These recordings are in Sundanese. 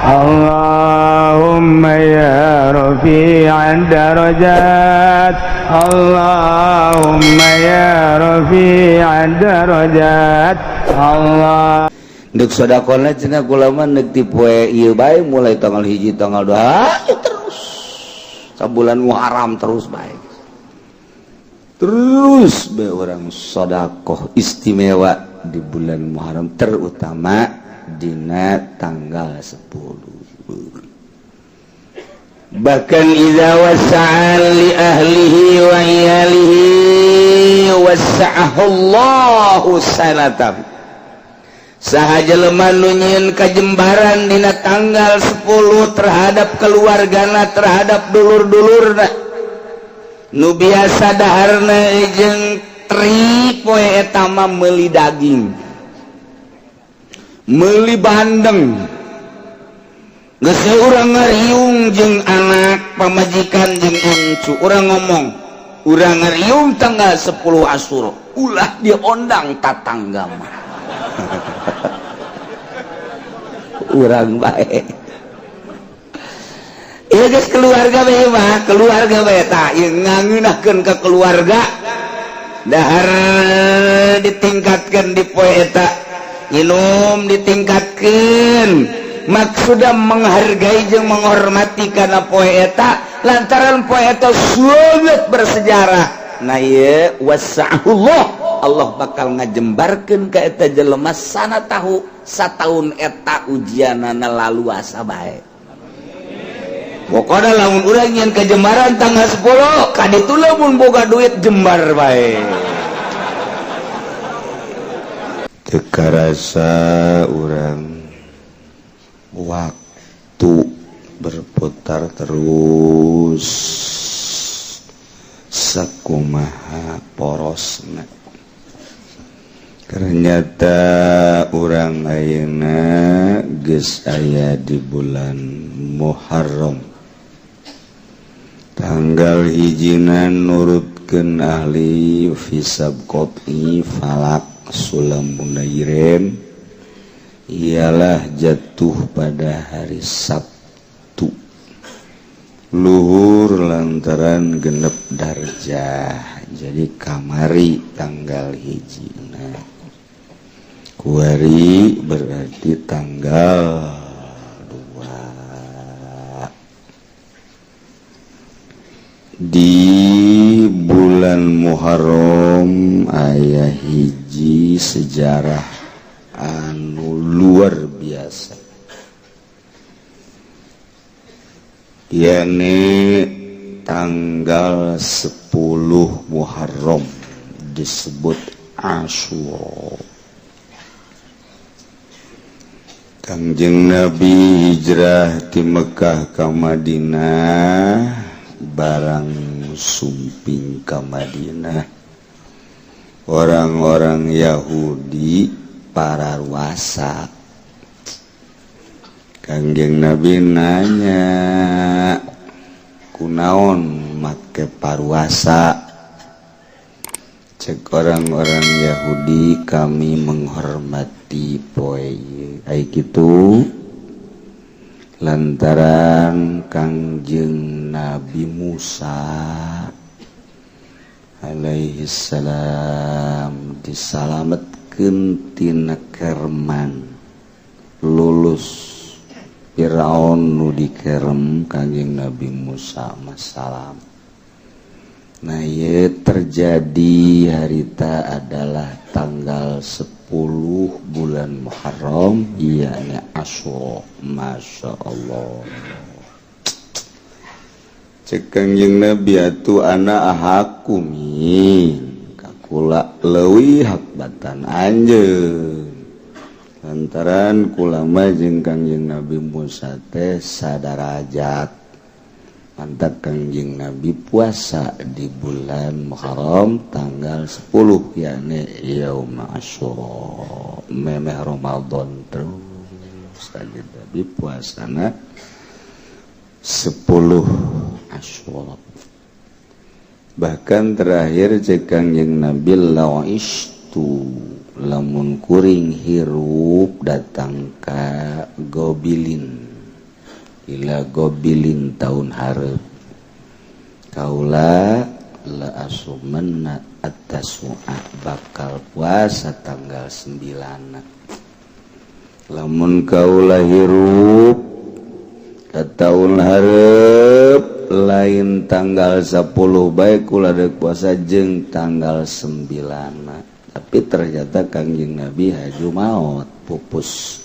اللهم يا رفيع الدرجات، اللهم يا رفيع الدرجات، الله. Ndek sodakohna cenah kula mah neuk ti poe ieu bae, mulai tanggal 1, tanggal 2, terus sabulan Muharram, terus bae, terus bae urang sodakoh istimewa di bulan Muharram, terutama dina tanggal 10. Bahkan idza wasa'a li ahlihi wa iyalihi wasa'ahu Allahu sanatan. Saha jelema nu nyieun kajembaran dina tanggal 10 terhadap keluargana, terhadap dulur-dulurna nu biasa daharna jeung teri, poe eta mah meuli daging, meuli bandeng, geus urang ngariung jeung anak, pamajikan jeung incu. Urang ngomong, urang ngariung tanggal 10 Asyura, ulah diondang tatangga mah. Urang bae. Iya guys, keluarga bae mah, keluarga bae tah ieu ngangeunahkeun ke keluarga, dahar ditingkatkan di poe eta, minum ditingkatkan, maksudnya menghargai jeung menghormati karena poe eta, lantaran poe eta sangat bersejarah. Nah, ieu wasa'ahullah, Allah bakal ngajembarkeun ka eta jelema sana tahu sataun eta ujianana laluasa bae. Pokoknya lamun urang nyieun kajembaran tanggal 10 kaditu, lamun boga duit jembar bae. Teu karasa urang, waktu berputar terus sakumaha porosna. Ternyata urang ayeuna geus aya di bulan Muharram tanggal hijina. Nurutkeun ahli hisab qot'i falak Sulam Munairin, ialah jatuh pada hari Sabtu luhur lantaran genep darjah. Jadi kamari tanggal 1, nah, kuari berarti tanggal 2 di bulan Muharram. Aya hiji sejarah anu luar biasa, yakni tanggal 10 Muharram disebut Asyura. Kangjeng Nabi hijrah di Mekkah ke Madinah. Barang sumping ke Madinah, orang-orang Yahudi para ruasa. Kangjeng Nabi nanya, "Kunaon make paruasa?" Cek orang-orang Yahudi, "Kami menghormati poe ai gitu lantaran Kangjeng Nabi Musa alaihi salam disalametkeun tina kerman, lulus Firaun nu dikerem Kangjeng Nabi Musa masalam." Nah, ye terjadi harita adalah tanggal 10 bulan Muharram, yakni Asyura. Masya Allah. Cek Kangjeng Nabi atuh, "Ana ahaqqu minka," kakula leuwih hak batan anjeun, lantaran kula mah jeung Kangjeng Nabi Musa teh sadarajat. Mantap Kangjeng Nabi puasa di bulan Muharram tanggal 10, yakni Yaum Asyura, memeh Ramadan. Terus Kangjeng Nabi puasana 10 Asyura. Bahkan terakhir cek Kangjeng Nabi, "Lau istu," lamun kuring hirup datang ka Gobilin. Ila qobilin tahun hareup kaula la asumanna at-tasu'a, bakal puasa tanggal 9. Lamun kaula hirup ke tahun hareup, lain tanggal 10 bae kula dek puasa, jeung tanggal 9. Tapi ternyata Kangjeng Nabi haju maut, pupus,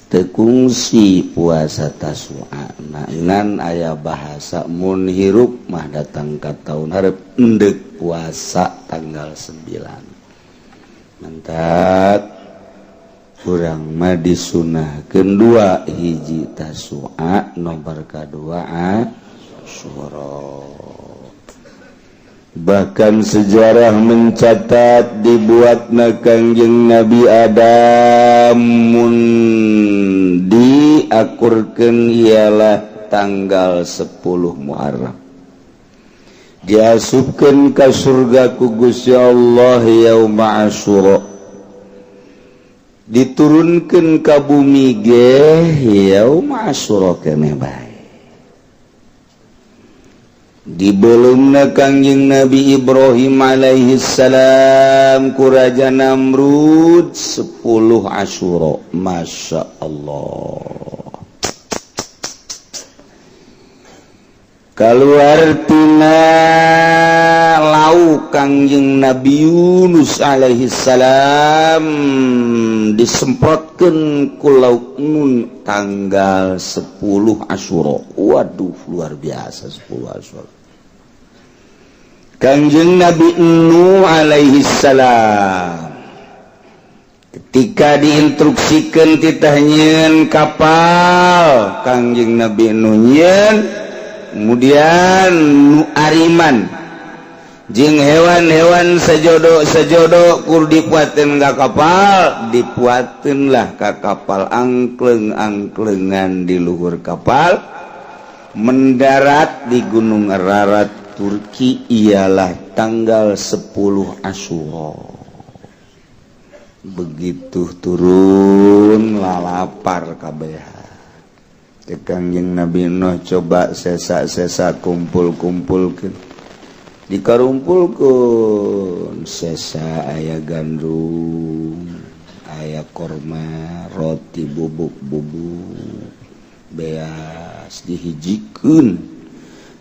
teu kungsi puasa Tasu'a. Ngan aya bahasa mun hirup mah datang ka tahun hareup endek puasa tanggal 9. Mantap, kurang mah disunahkeun dua hiji, Tasu'a, nomor kadua Asyura. Bahkan sejarah mencatat dibuatna Kangjeng Nabi Adam mun diakurkeun ialah tanggal 10 Muharram, diasupkeun ka surga ku Gusti Allah yauma Asyura, diturunkeun ka bumi ge yauma Asyura keneh bae. Dibeuleumna Kangjeng Nabi Ibrahim alaihissalam ku Raja Namrud 10 Asyura. Masya Allah, keluar tina laut Kangjeng Nabi Yunus alaihissalam, disemprotkan ku lauk nun tanggal 10 Asyura. Waduh, luar biasa, 10 Asyura. Kangjeng Nabi Nuh alaihi salam ketika diinstruksikan titah nyieun kapal, Kangjeng Nabi Nuh nyieun, kemudian nu ariman jeung hewan-hewan sejodo sejodo kur dipuatin ka kapal. Dipuatin lah ka kapal, angkleng-angklengan di luhur kapal, mendarat di Gunung Ararat, Turki, ialah tanggal 10 Asyura. Begitu turun lalapar kabeh. Kangjeng Nabi Nuh coba sesa-sesa kumpul-kumpulkeun, dikarumpulkeun sesa, aya gandum, aya korma, roti bubuk-bubuk, beas dihijikeun,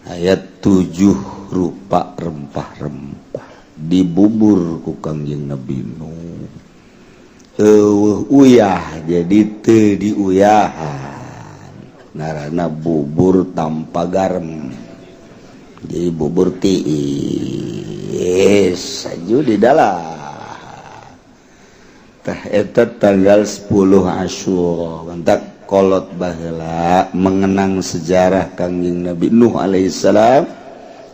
aya tujuh rupa rempah-rempah, dibubur ku Kangjeng Nabi Nuh. Euweuh uyah, jadi teu diuyahan, ngaranna bubur tanpa garam, jadi bubur tiis aju di dalam. Tah, eta tanggal 10 Asyura. Mantap, kolot baheula mengenang sejarah Kangjeng Nabi Nuh alaihissalam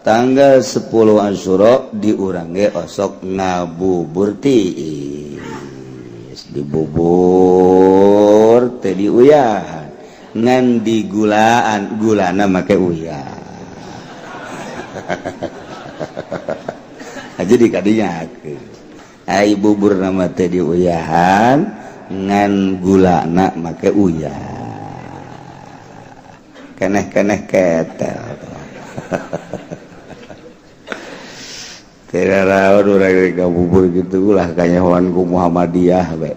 tanggal 10 Asyura di urang ge osok ngabubur tiis, dibubur teh diuyahan, ngan digulaan, gulana make uyah aja di kadinya. Ai bubur nama teh diuyahan, ngan gulana make uyah, keneh-keneh ketel. Tidak rawan urang bubur gitu lah, kanyahoan ku Muhammadiyah we.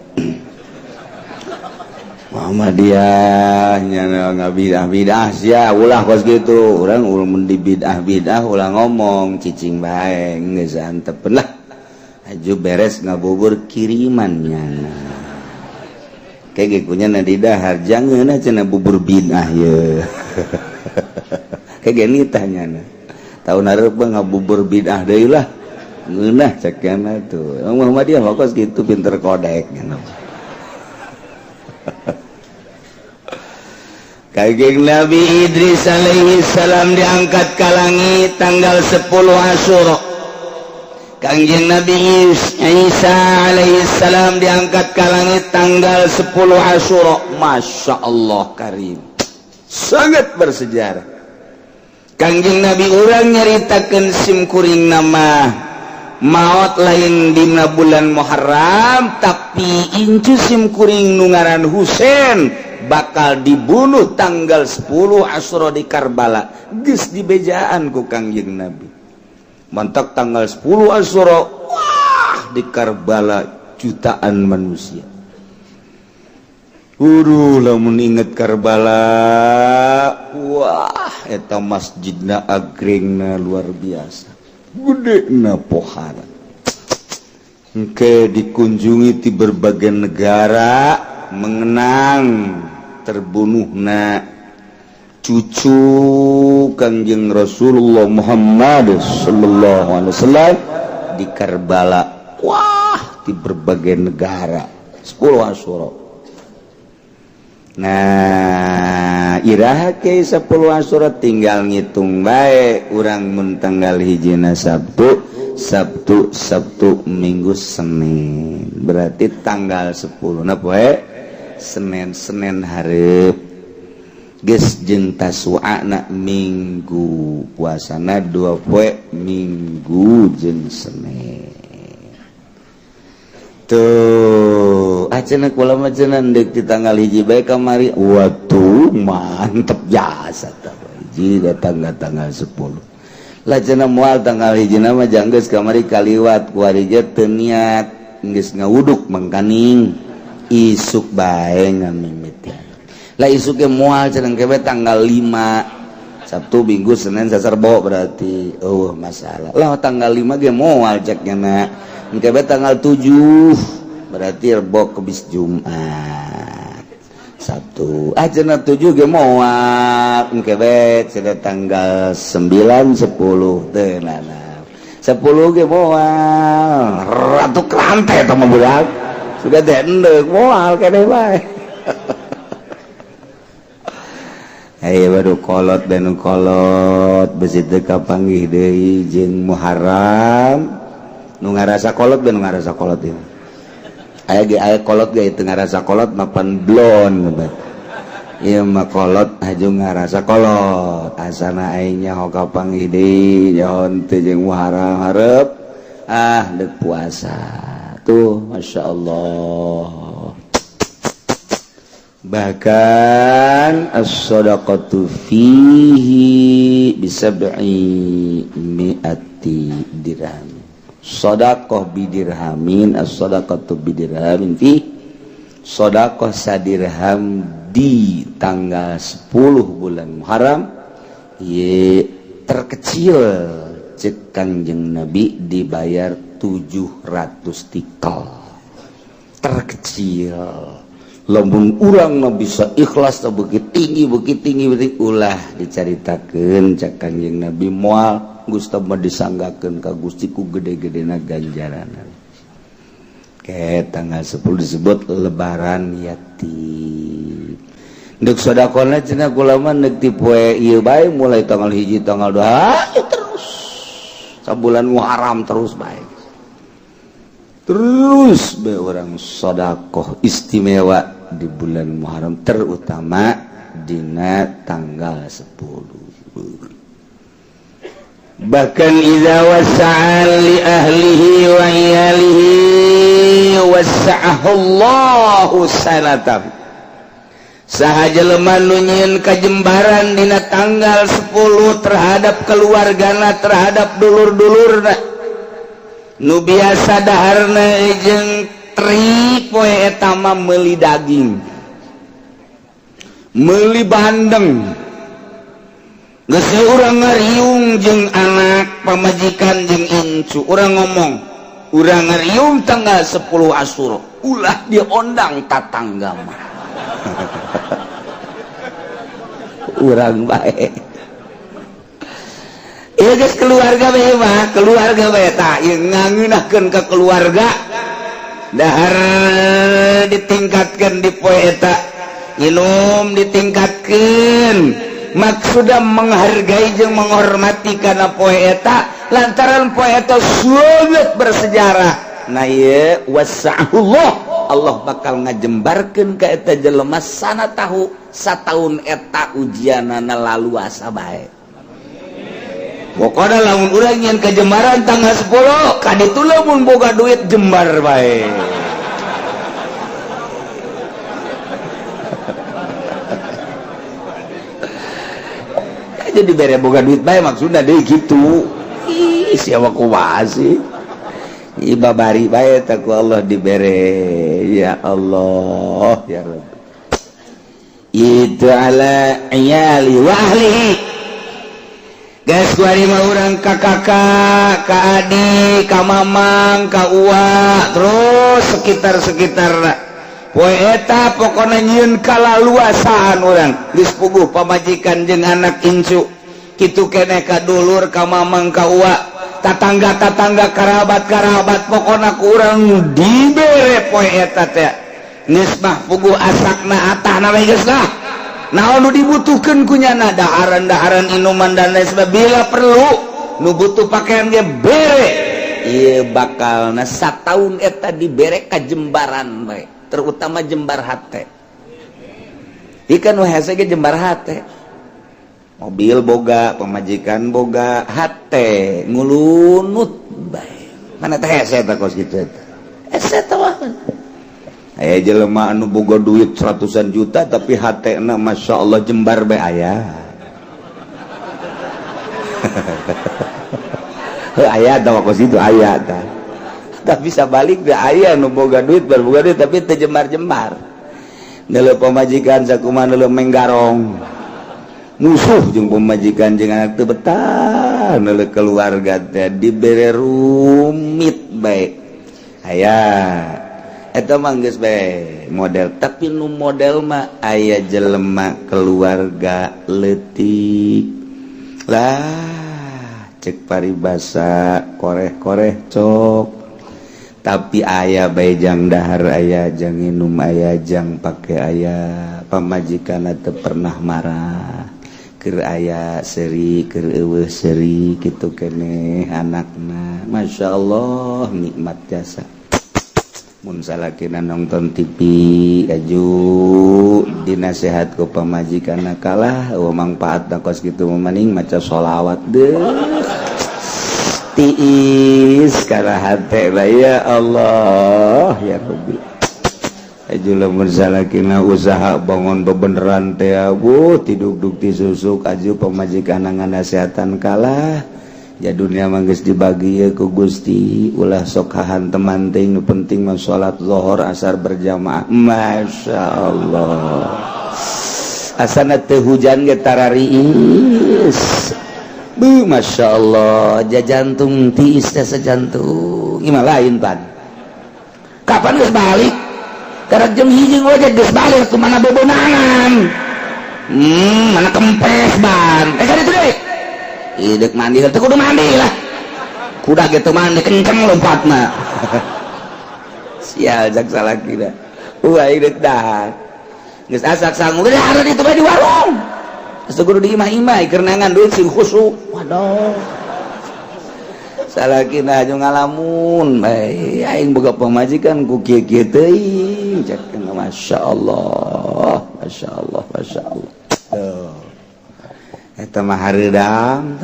Muhammadiyah nya ngabidah bidah sia, ulah kos gitu. Urang mun di bidah bidah ulah ngomong, cicing bae geus, antepeun lah. Aju beres ngabubur kirimannya kayak gikunya na di dahar, jangan cenah bubur bidah ye, kayak gini tanya tahun hareup ngabubur bidah deui lah, ngeunah cekena tuh. Muhammadiyah fokus gitu, pinter kodek gitu. Kangjeng Nabi Idris alaihi salam diangkat ke langit tanggal 10 Asyura. Kangjeng Nabi Isa alaihi salam diangkat ke langit tanggal 10 Asyura. Masya Allah karim, sangat bersejarah. Kangjeng Nabi urang nyaritakeun sim kuring nama maot lain dina bulan Muharram, tapi incu sim kuring nu ngaran Husain. Bakal dibunuh tanggal 10 Asyura di Karbala. Geus dibejaan ku Kangjeng Nabi. Mantak tanggal 10 Asyura, wah, di Karbala jutaan manusia. Uduh, lamun inget Karbala, wah, eta masjidna agrengna luar biasa. Gede na pohara. Engke dikunjungi di berbagai negara mengenang terbunuhna cucu Kangjeng Rasulullah Muhammad sallallahu alaihi wasallam di Karbala. Wah, di berbagai negara 10 Asyura. Nah, iraha ke 10 Asyura? Tinggal ngitung bae urang. Mun tanggal hijina Sabtu, Sabtu, Sabtu, Minggu, Senin, berarti tanggal 10 nah poe Senin. Senin hareup geus jeung Tasu'a na Minggu, puasana dua poe, Minggu jeung Senin. Tuh, ah, cenah kula mah cenah deuk di tanggal 1 bae kamari. Waduh, mantep jasa tah. Hiji datang tanggal 10 lah cenah, moal tanggal 1 mah janggeus kamari kaliwat kuari ge teu niat, geus ngawuduk mangkaning isuk bae ngamimiti lah. Isuk ge moal cenah, ke tanggal 5, Sabtu, Minggu, Senin, Selasa, Rebo, berarti oh masalah lah. Tanggal 5 ge moal cek nya, engke tanggal 7, berarti Rebo, Kemis, Jumat, Sabtu. Ah, cenah 7 ge moal, engke be cenah tanggal 9, 10 teu nana. 10 ge moal, ratu kerante eta mah budak sudah dendek, moal keneh bae. Ayo, baru kolot dan kolot besi teu kapanggih deui jeung Muharram. Nu ngarasa kolot dan ngarasa kolot ieu aya ge, aya kolot ge teu ngarasa kolot mapan blon. Ieu mah kolot haju ngarasa kolot, asana aing nyaho kapanggih deui nyaho teu jeung Muharram hareup. Ah, deuk puasa tuh, Masya Allah. Bahkan as-sadaqatu fihi bisab'i mi'ati dirham, sadaqah bidirhamin, as-sadaqatu bidirhamin fi, sadaqah sadirham di tanggal 10 bulan Muharram ye terkecil cek Kangjeng Nabi dibayar 700 tikel terkecil. Lamun urang mah bisa ikhlas begitu tinggi, begitu tinggi, begitu ulah dicaritakeun cek Kangjeng Nabi, moal Gusti mah disanggakeun ka Gusti ku gede-gedena ganjaran. Ke tanggal 10 disebut lebaran yatim. Ndek sedekahna cenah kula mah ndek ti poe ieu bae, mulai tanggal 1, tanggal 2, ya terus sabulan Muharram terus bae, terus bae orang sedekah istimewa di bulan Muharram, terutama dina tanggal 10. Bahkan idza wasa'a li ahlihi wa iyalihi wasa'ahu Allahu sanatan. Saha jelema nu nyieun kajembaran dina tanggal 10 terhadap keluargana, terhadap dulur-dulurna nu biasa daharna jeung teri, poe eta mah meuli daging, meuli bandeng, geus urang ngariung jeung anak, pamajikan jeung incu, urang ngomong urang ngariung tanggal 10 Asyura, ulah diondang tatangga mah, urang bae. Iya guys, keluarga bae mah, keluarga bae tah ieu ngangeunahkeun ka keluarga, dahar ditingkatkan di poe eta, minum ditingkatkan, maksudnya menghargai jeung menghormati karena poe eta, lantaran poe eta sangat bersejarah. Nah, ieu wasa'ahullah, Allah bakal ngajembarkeun ka eta jelema sana tahu sataun eta ujianana laluasa bae. Pokoknya lamun urang nyieun kajembaran tanggal 10 kaditu, lamun boga duit jembar bae. Aja dibere boga duit bae, maksudna deui kitu. Ih, siapa kumaha sih? Ih, babari bae teh ku Allah dibere. Ya Allah, ya Rabbi. Itu ala iyali wa ahlihi. Guys, kuari mah urang ka kakak, ka adik, ka mamang, ka uwa, terus sekitar-sekitar poe eta pokona nyieun kalaluasaan urang. Geus puguh pamajikan jeung anak incu. Kitu keneh ka dulur, ka mamang, ka uwa, tatangga-tatangga, karabat-karabat, pokona ku urang dibere poe eta teh. Geus mah puguh asakna atahna we geus lah. Naon nu dibutuhkeun ku nyana, daharan-daharan, inuman, dan lain sebagainya. Bila perlu nu butuh pakaian ge bere. Ieu bakalna sataun eta dibere kajembaran bae, terutama jembar hate. Ikan nu hese ge jembar hate. Mobil boga, pamajikan boga, hate ngulunut bae. Mana teh hese eta kos kitu eta? Hese teh mah. Aya jelema anu boga duit ratusan juta tapi hatena Masya Allah jembar bae aya. Heuh, aya tah kos kitu aya tah. Tapi sabalik teh aya nu boga duit, boga duit tapi teu jembar-jembar. Neuleuh pamajikan sakumaha neuleuh menggarong. Musuh jeung pamajikan jeung anak teu betah, neuleuh keluarga teh dibere rumit bae. Aya eta mah geus bae model, tapi nu model mah aya jelema keluarga leutik lah, cek paribasa koreh-koreh cok, tapi aya bae jang dahar, aya jang minum, aya jang pake, aya pamajikan teu pernah marah, keur aya seuri, keur eueuh seuri, kitu keneh anakna. Masya Allah, nikmat jasa. Mun salakina nonton TV aju dinasehat ku pamajikanna, "Kalah, eueuh mangpaatna kos kitu mah, mending maca sholawat deh." Tiis kana hate lah. Ya Allah, ya Rabbi. Aju lamun salakina usaha bangun bebeneran teh, abuh tiduk-duk tisusuk, aju pamajikan nganasehatan, "Kalah ya, dunia mah geus dibagi ya ku Gusti, ulah sok hahanteman teuing, nu penting mah salat zuhur asar berjamaah." Masya Allah, asana teu hujan ge tarariis. Bu, Masya Allah, jantung tiis teh, sejantung imah lain pan. Kapan geus balik? Karena jam 1 aja geus balik ke mana bebenangan, mana kempes ban, eh kan itu deh. Idek mandi teu kudu mandi lah, kuda gitu mandi kenceng lompatna. Sial jak salaki dah. Wah, idek dah geus asak sangu geus hareup itu bae di warung. Geus kudu di imah-imah keur neangan duit sing khusyuk. Waduh, salakina aju ngalamun bae, "Aing boga pamajikan ku kieu-kieu teuing," cek. Masya Allah, Masya Allah, Masya Allah. Tuh. Eta mah hareudang.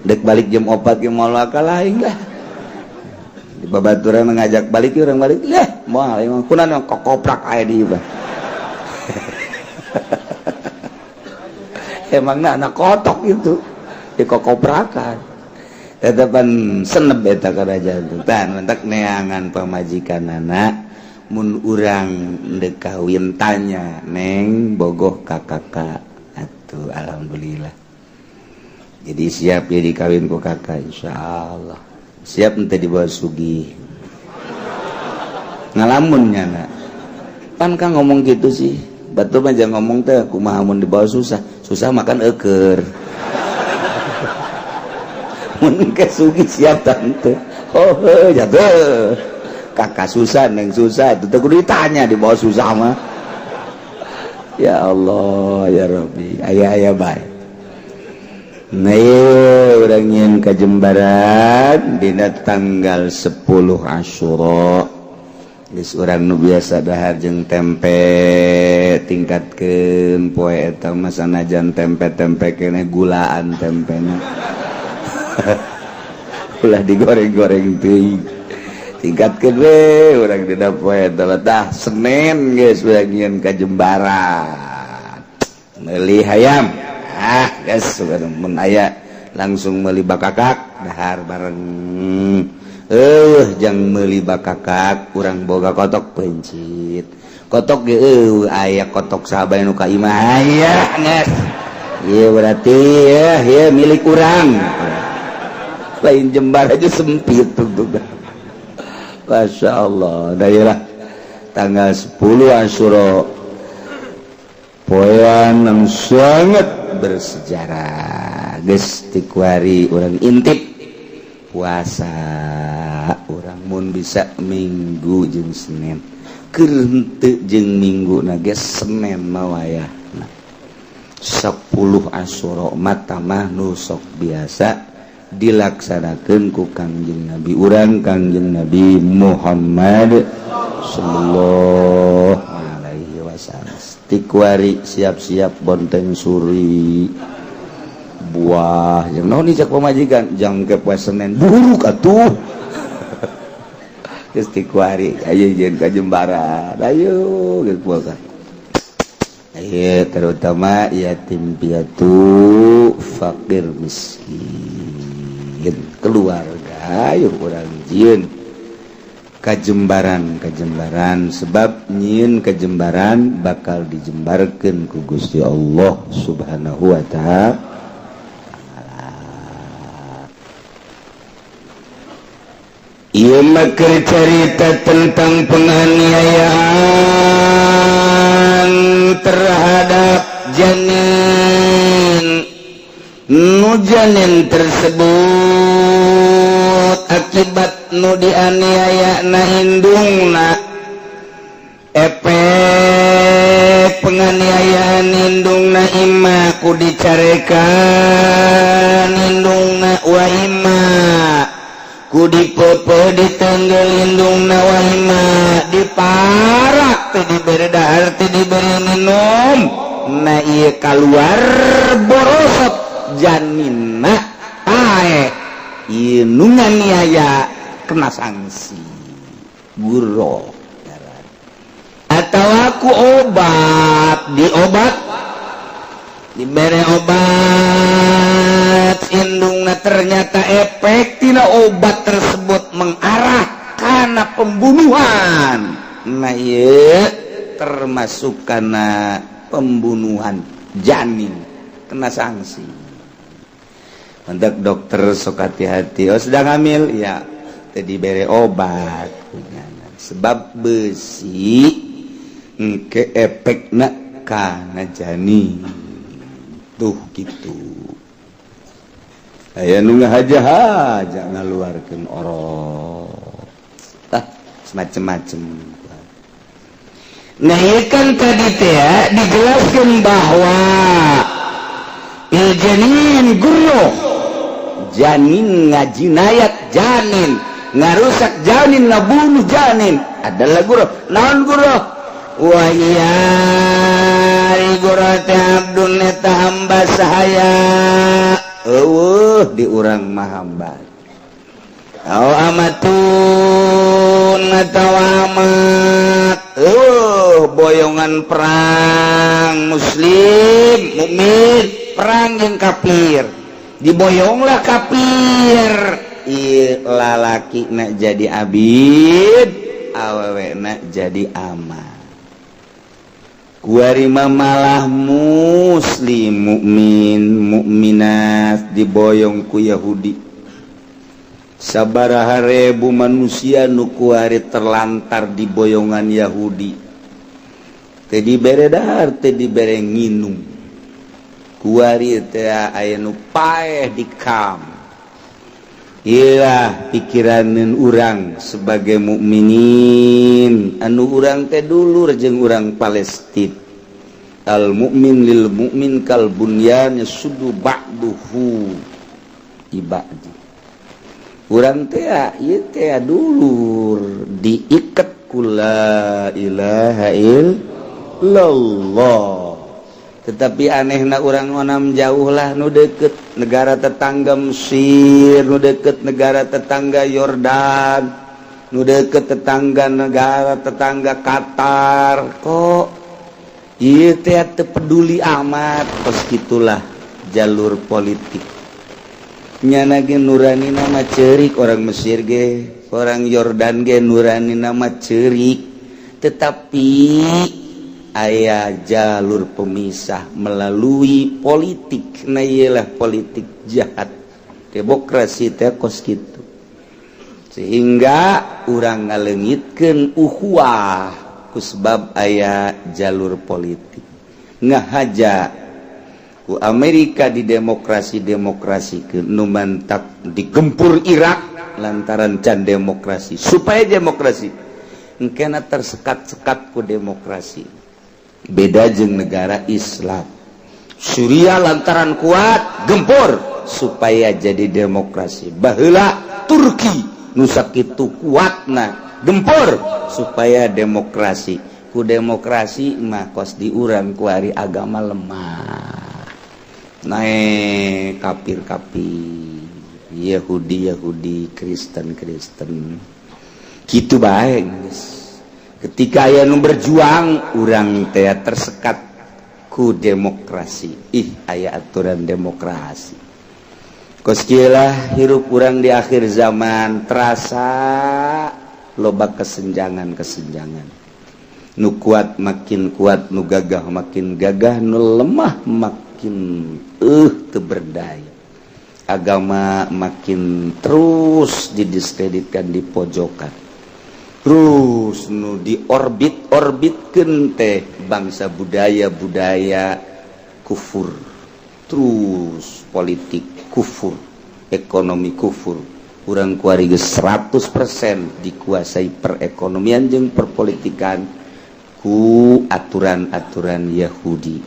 Dek balik jam 4 ge moal kalah aing lah. Di babaturan ngajak balik, urang balik lah, moal aing mah. Kunaon kokoprak aya di ieu? Emangna anak kotok itu dikokoprakan. Tetepan seneb eta kana jantung tan mentak neangan pamajikan anak. Mun urang dek kawin tanya, "Neng, bogoh ka kakak?" Atuh alhamdulillah. Jadi siap ya dikawin ku kakak, insyaallah. Siap ente dibawa sugih? Ngalamun nyana pan kan ngomong gitu sih. Batu mah jangan ngomong teh, kumaha mun dibawa susah? Susah makan eker. Mun ke sugih siap tante? Oh jatuh kakak susah, neng susah itu teh kudu ditanya dibawa susah mah. Ya Allah, ya Rabbi, aya aya bae. Nah, urang nyieun kajembaran dina tanggal 10 Asyura. Geus urang nu biasa dahar jeung tempe tingkatkeun poe eta mah, sanajan tempe-tempe keneh gulaan tempena. Ulah digoreng-goreng teuing. Tingkatkeun we urang dina poe eta. Tah, Senin geus urang nyieun kajembaran. Meuli hayam. Ah, geus mun aya langsung meuli bakakak, dahar bareng. Jang meuli bakakak, kurang boga kotok pencit. Kotok ge eueuh, aya kotok sahabat nu ka imah aya geus. Ieu berarti ya, ieu milik urang. Lain jembar aja sempit tuh. Masya Allah, daerah tanggal 10 Asyura, poean yang sangat bersejarah. Geus ti kuari urang intip puasa urang, mun bisa Minggu jeung Senin, keur henteu jeung Minggu na ge Senin mah wayahna 10 Asyura mah nu sok biasa dilaksanakan ku Kangjeng Nabi urang, Kangjeng Nabi Muhammad sallallahu alaihi wasallam. Ti kuari siap-siap bonteng suri buah yang naon cek pamajikan jang ke poe Senin buruk atuh. Geus ti kuari ayo jeung ka Jembaran, ayo geus puasa. Ayo, terutama yatim piatu, fakir miskin, keluarga, ayo urang jieun kajembaran kajembaran, sebab nyieun kajembaran bakal dijembarkeun ku Gusti Allah Subhanahu wa Ta'ala. Ieu mah keur carita tentang penganiayaan terhadap janin, nu janin tersebut akibat nu dianiaya na indungna. Efek penganiayaan indungna imma ku dicarekan indungna, wa imma ku dipepe, ditenggel indungna, wa imma diparak, teu dibere dahar, teu dibere minum. Nah, ieu kaluar borosot janinna, paeh. Ieu nu nganiaya kena sanksi guro atau aku obat, diobat, dibere obat indungna, ternyata efek tina obat tersebut mengarah karena pembunuhan. Nah, ieu termasuk karena pembunuhan janin, kena sanksi. Untuk dokter sok hati-hati. Oh, sedang hamil ya, tadi bere obat, sebab besi ke efekna kana janin tuh gitu. Aya nu ngahaja-haja ngaluarkeun orok, ah, semacam-macam. Nah, ieu kan tadi teh ya, dijelaskan bahwa il janin gurro, janin ngajinayat, janin ngarusak, janin ngabunuh janin adalah guro. Naon guro? Wa iya guro teh abdun, eta hamba sahaya. Eueuh di urang mah hamba. Au amatun atawa amat. Boyongan perang muslim mukmin perang jeung kafir, diboyonglah kafir. Ieu lalaki nak jadi abid, awewe nak jadi amat. Kuari mah malah muslim mukmin mukminat diboyong ku Yahudi. Sabaraha ribu manusia nu kuari terlantar di boyongan Yahudi, teu dibere dahar, teu dibere nginum. Kuari teh aya nu paeh di kam. Iyalah pikiraneun urang sebagai mukminin, anu urang teh dulur jeung urang Palestina. Al mukmin lil mukmin kal bunyan yasuddu ba'duhu ibadi. Urang teh ieu teh dulur, diikat ku la ilaha illallah. Tetapi anehna urang onam jauh lah, nu deket negara tetangga Mesir, nu deket negara tetangga Yordan, nu deket tetangga negara tetangga Qatar, kok ieu teh teu peduli amat. Kos gitulah. Jalur politik nyana ge nurani nama cerik, orang Mesir ge, orang Yordan ge nurani nama cerik, tetapi aya jalur pemisah melalui politik. Nah, iyalah politik jahat demokrasi teh kos kitu, sehingga urang ngalengitkeun ukhuwah kusbab aya jalur politik. Ngahaja ku Amerika di demokrasi demokrasi ke nu mantak digempur Irak lantaran can demokrasi, supaya demokrasi. Engkena tersekat-sekat ku demokrasi. Beda jeung negara Islam Suriah, lantaran kuat gempur supaya jadi demokrasi. Baheula Turki nu sakitu kuatna gempur supaya demokrasi. Ku demokrasi mah kos di urang kuari agama lemah, naik kafir-kafir, Yahudi Yahudi, Kristen Kristen gitu baik. Ketika aya nu berjuang, urang teh tersekat ku demokrasi. Ih, aya aturan demokrasi. Kos kieu hirup urang di akhir zaman, terasa loba kesenjangan-kesenjangan. Nu kuat makin kuat, nu gagah makin gagah, nu lemah makin teu berdaya. Agama makin terus didiskreditkan, di pojokan. Terus nu di orbit orbitkeun teh bangsa budaya-budaya kufur, terus politik kufur, ekonomi kufur. Urang kuari geus 100% dikuasai perekonomian jeung perpolitikan ku aturan-aturan Yahudi.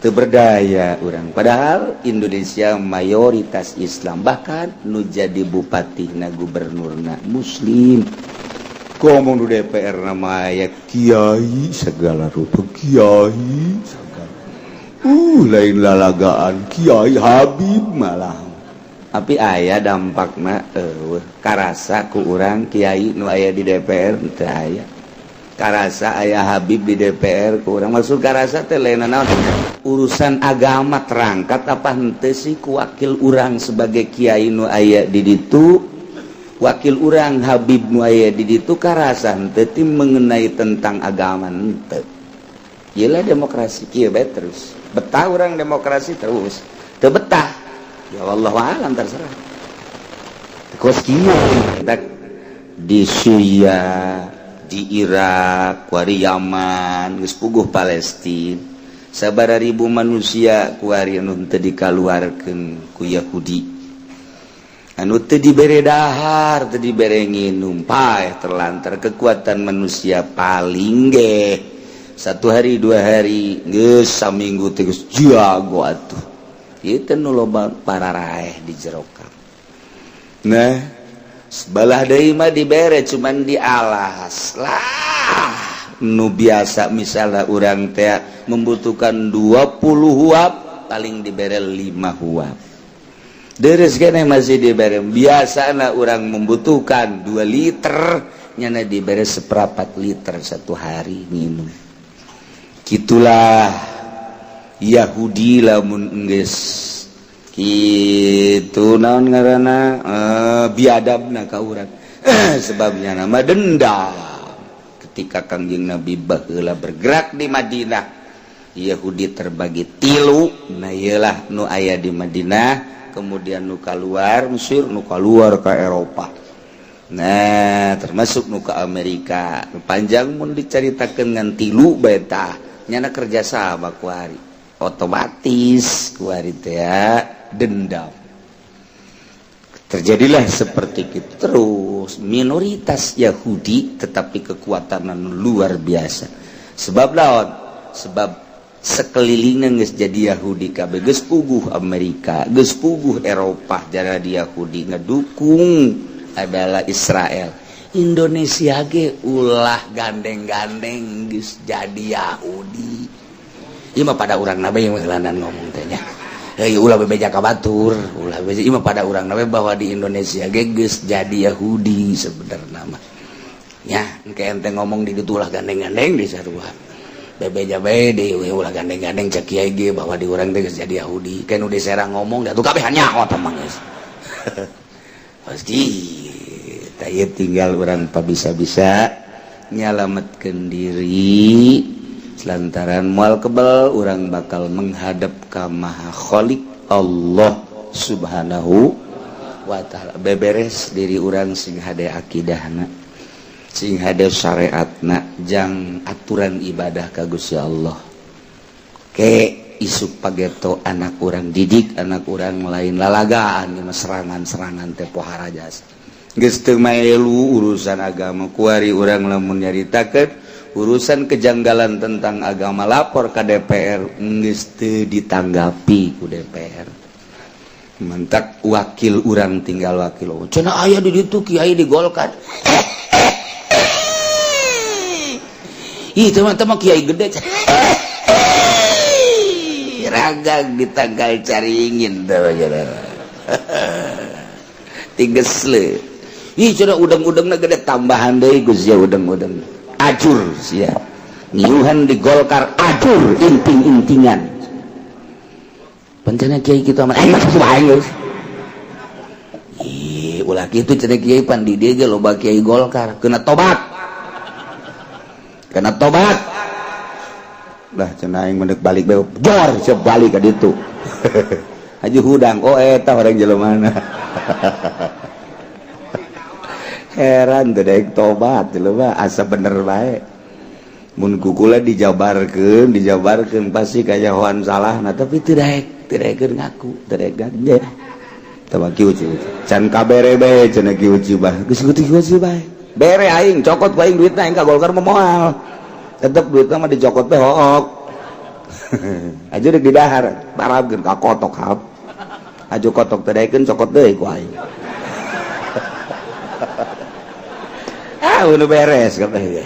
Teu berdaya urang, padahal Indonesia mayoritas Islam, bahkan nu jadi bupati na, gubernurna muslim. Ngomong di DPR nama ya kiai segala rupa, kiai segala, lain lalagaan, kiai, Habib malah. Tapi aya dampakna karasa ku urang kiai nu aya di DPR? Teu aya karasa aya Habib di DPR ku urang. Maksud karasa teh lain naon, urusan agama terangkat apa henteu sih ku wakil urang sebagai kiai nu aya di ditu, wakil urang Habib nu aya di ditu, karasa henteu ti mengenai tentang agama? Henteu. Gila, demokrasi kieu bae terus. Betah urang demokrasi terus, teu betah ya wallahu alam, terserah. Kos kieu di Suriah, di Irak kuari, Yaman geus puguh, Palestina sabara ribu manusia kuari anu teu dikaluarkeun ku Yahudi, anu teu dibere dahar, teu dibere nginum, paeh terlantar. Kekuatan manusia paling ge satu hari, 2 hari, geus saminggu teh geus jago atuh. Ieu nu loba pararaeh di jero. Nah, sebelah deui mah dibere, cuman dialas lah. Nu biasa misalnya urang teh membutuhkan 20 huab, paling dibere 5 huab. Deres kene masih dibere. Biasa urang membutuhkan 2 liter, nyana dibere seperempat liter satu hari minum. Gitulah Yahudi lamun geus kitu, naon ngaranna, biadabna ka urang. Sebabnya nama dendam ketika Kangjeng Nabi baheula bergerak di Madinah, Yahudi terbagi tilu. Nah, iyalah nu aya di Madinah, kemudian nu keluar Mesir, nu keluar ke Eropa, nah termasuk nu ke Amerika. Panjang mun diceritakan ngan tilu beta. Nyana kerjasama kuari, otomatis kuari teh dendam. Terjadilah seperti itu terus, minoritas Yahudi tetapi kekuatan luar biasa. Sebab lawan, sebab sekelilingnya geus jadi Yahudi kabeh, geus puguh Amerika, geus puguh Eropa jadi Yahudi, ngedukung adalah Israel. Indonesia ge ulah gandeng-gandeng geus jadi Yahudi. Ieu mah pada urang nabe yang ngomong teh nya. Hei, ulah bebeja ka batur, ulah bebeja. Ieu mah pada urang nabe bahwa di Indonesia ge geus jadi Yahudi sebenarnya mah. Ya, engke ente ngomong di ditu ulah gandeng-gandeng di sarua. Bebeja bae deui ulah gandeng-gandeng cek kiai ge bahwa di urang teh geus jadi Yahudi. Kan udah serang ngomong da tuh kabeh nyaho tah mah geus. Pasti tah ieu tinggal urang pabisa-bisa nyalametkeun diri lantaran moal kebel urang bakal menghadap ka Maha Khalik Allah Subhanahu wa ta'ala. Beberes diri urang sing hade akidahna, sing hade syariatna, jang aturan ibadah ka Gusti Allah. Ke isuk pageto anak urang didik anak urang lain lalagaan mah serangan-serangan teh pohara jasa. Geus teu maelu urusan agama kuari urang lamun nyaritakeun urusan kejanggalan tentang agama lapor ke DPR geus teu ditanggapi ku DPR. Mentak wakil urang tinggal wakil. Cenah aya di ditu kiai di Golkar. Ih teman-teman kiai gede. Ragang ditanggal caringin tuh. Tigesle. Ih cenah udang-udangna gede tambahan deui Gus ya udang-udang. Ajur sia. Ngiuhan di Golkar ajur inting-intingan. Pancana kiai kitu mah aing mah aing geus. Ih ulah kitu cenah kiai pan di dieu ge loba kiai Golkar kena tobat. Kena tobat. Lah cenah aing mendek balik bae jor siap balik ka ditu. Haji hudang oh eta orang jelema. Heran teu daek tobat jelema asa bener bae. Mun kukula dijabarkeun, dijabarkeun pasti kajahoan salahna tapi teu daek, teu daekeun ngaku, teu daek ganja. Tah kieu can kabere bae cenah kieu bah. Geus kieu bae. Bere aing cokot ku aing duitna aing ka Golkar mah moal. Tetep duitna mah dicokot teh hook. Aja deuk didahar, barabkeun ka kotok hap. Aju kotok teh daekeun cokot deui ku aing. Ah, udah beres kabeh.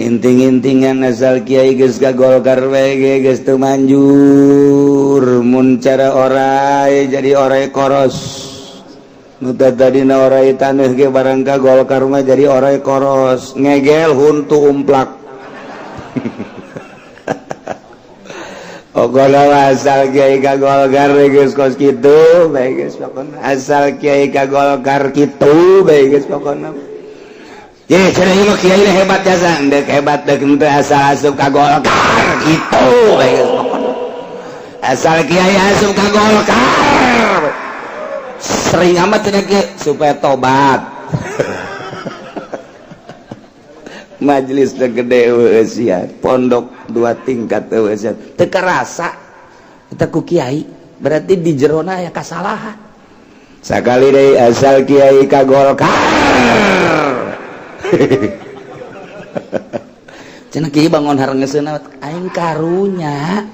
Inting-intingan asal kiai geus ka Golkar bae ge geus teu manjur. Mun cara orai jadi orai koros. Nu tadina orai taneuh ge barang ka Golkar mah jadi orai koros. Ngegel huntu umplak. Pokona asal kiai ka Golkar geus kos kitu bae geus pokona. Asal kiai ka Golkar kitu bae geus pokona. Ye cenah ieu kiai hebat jasa, deuk hebat deuk henteu asal asup ka Golkar kitu bae geus pokona. Asal kiai asup ka Golkar. Sering amat cenah kiai supaya tobat. Majelis gede eueuh pondok dua tingkat eueuh teu karasa eta ku kiai berarti di jerona aya kasalahan sakali deui asal kiai ka Golkar. Cenah kiai bangun harengeseuna aing karunya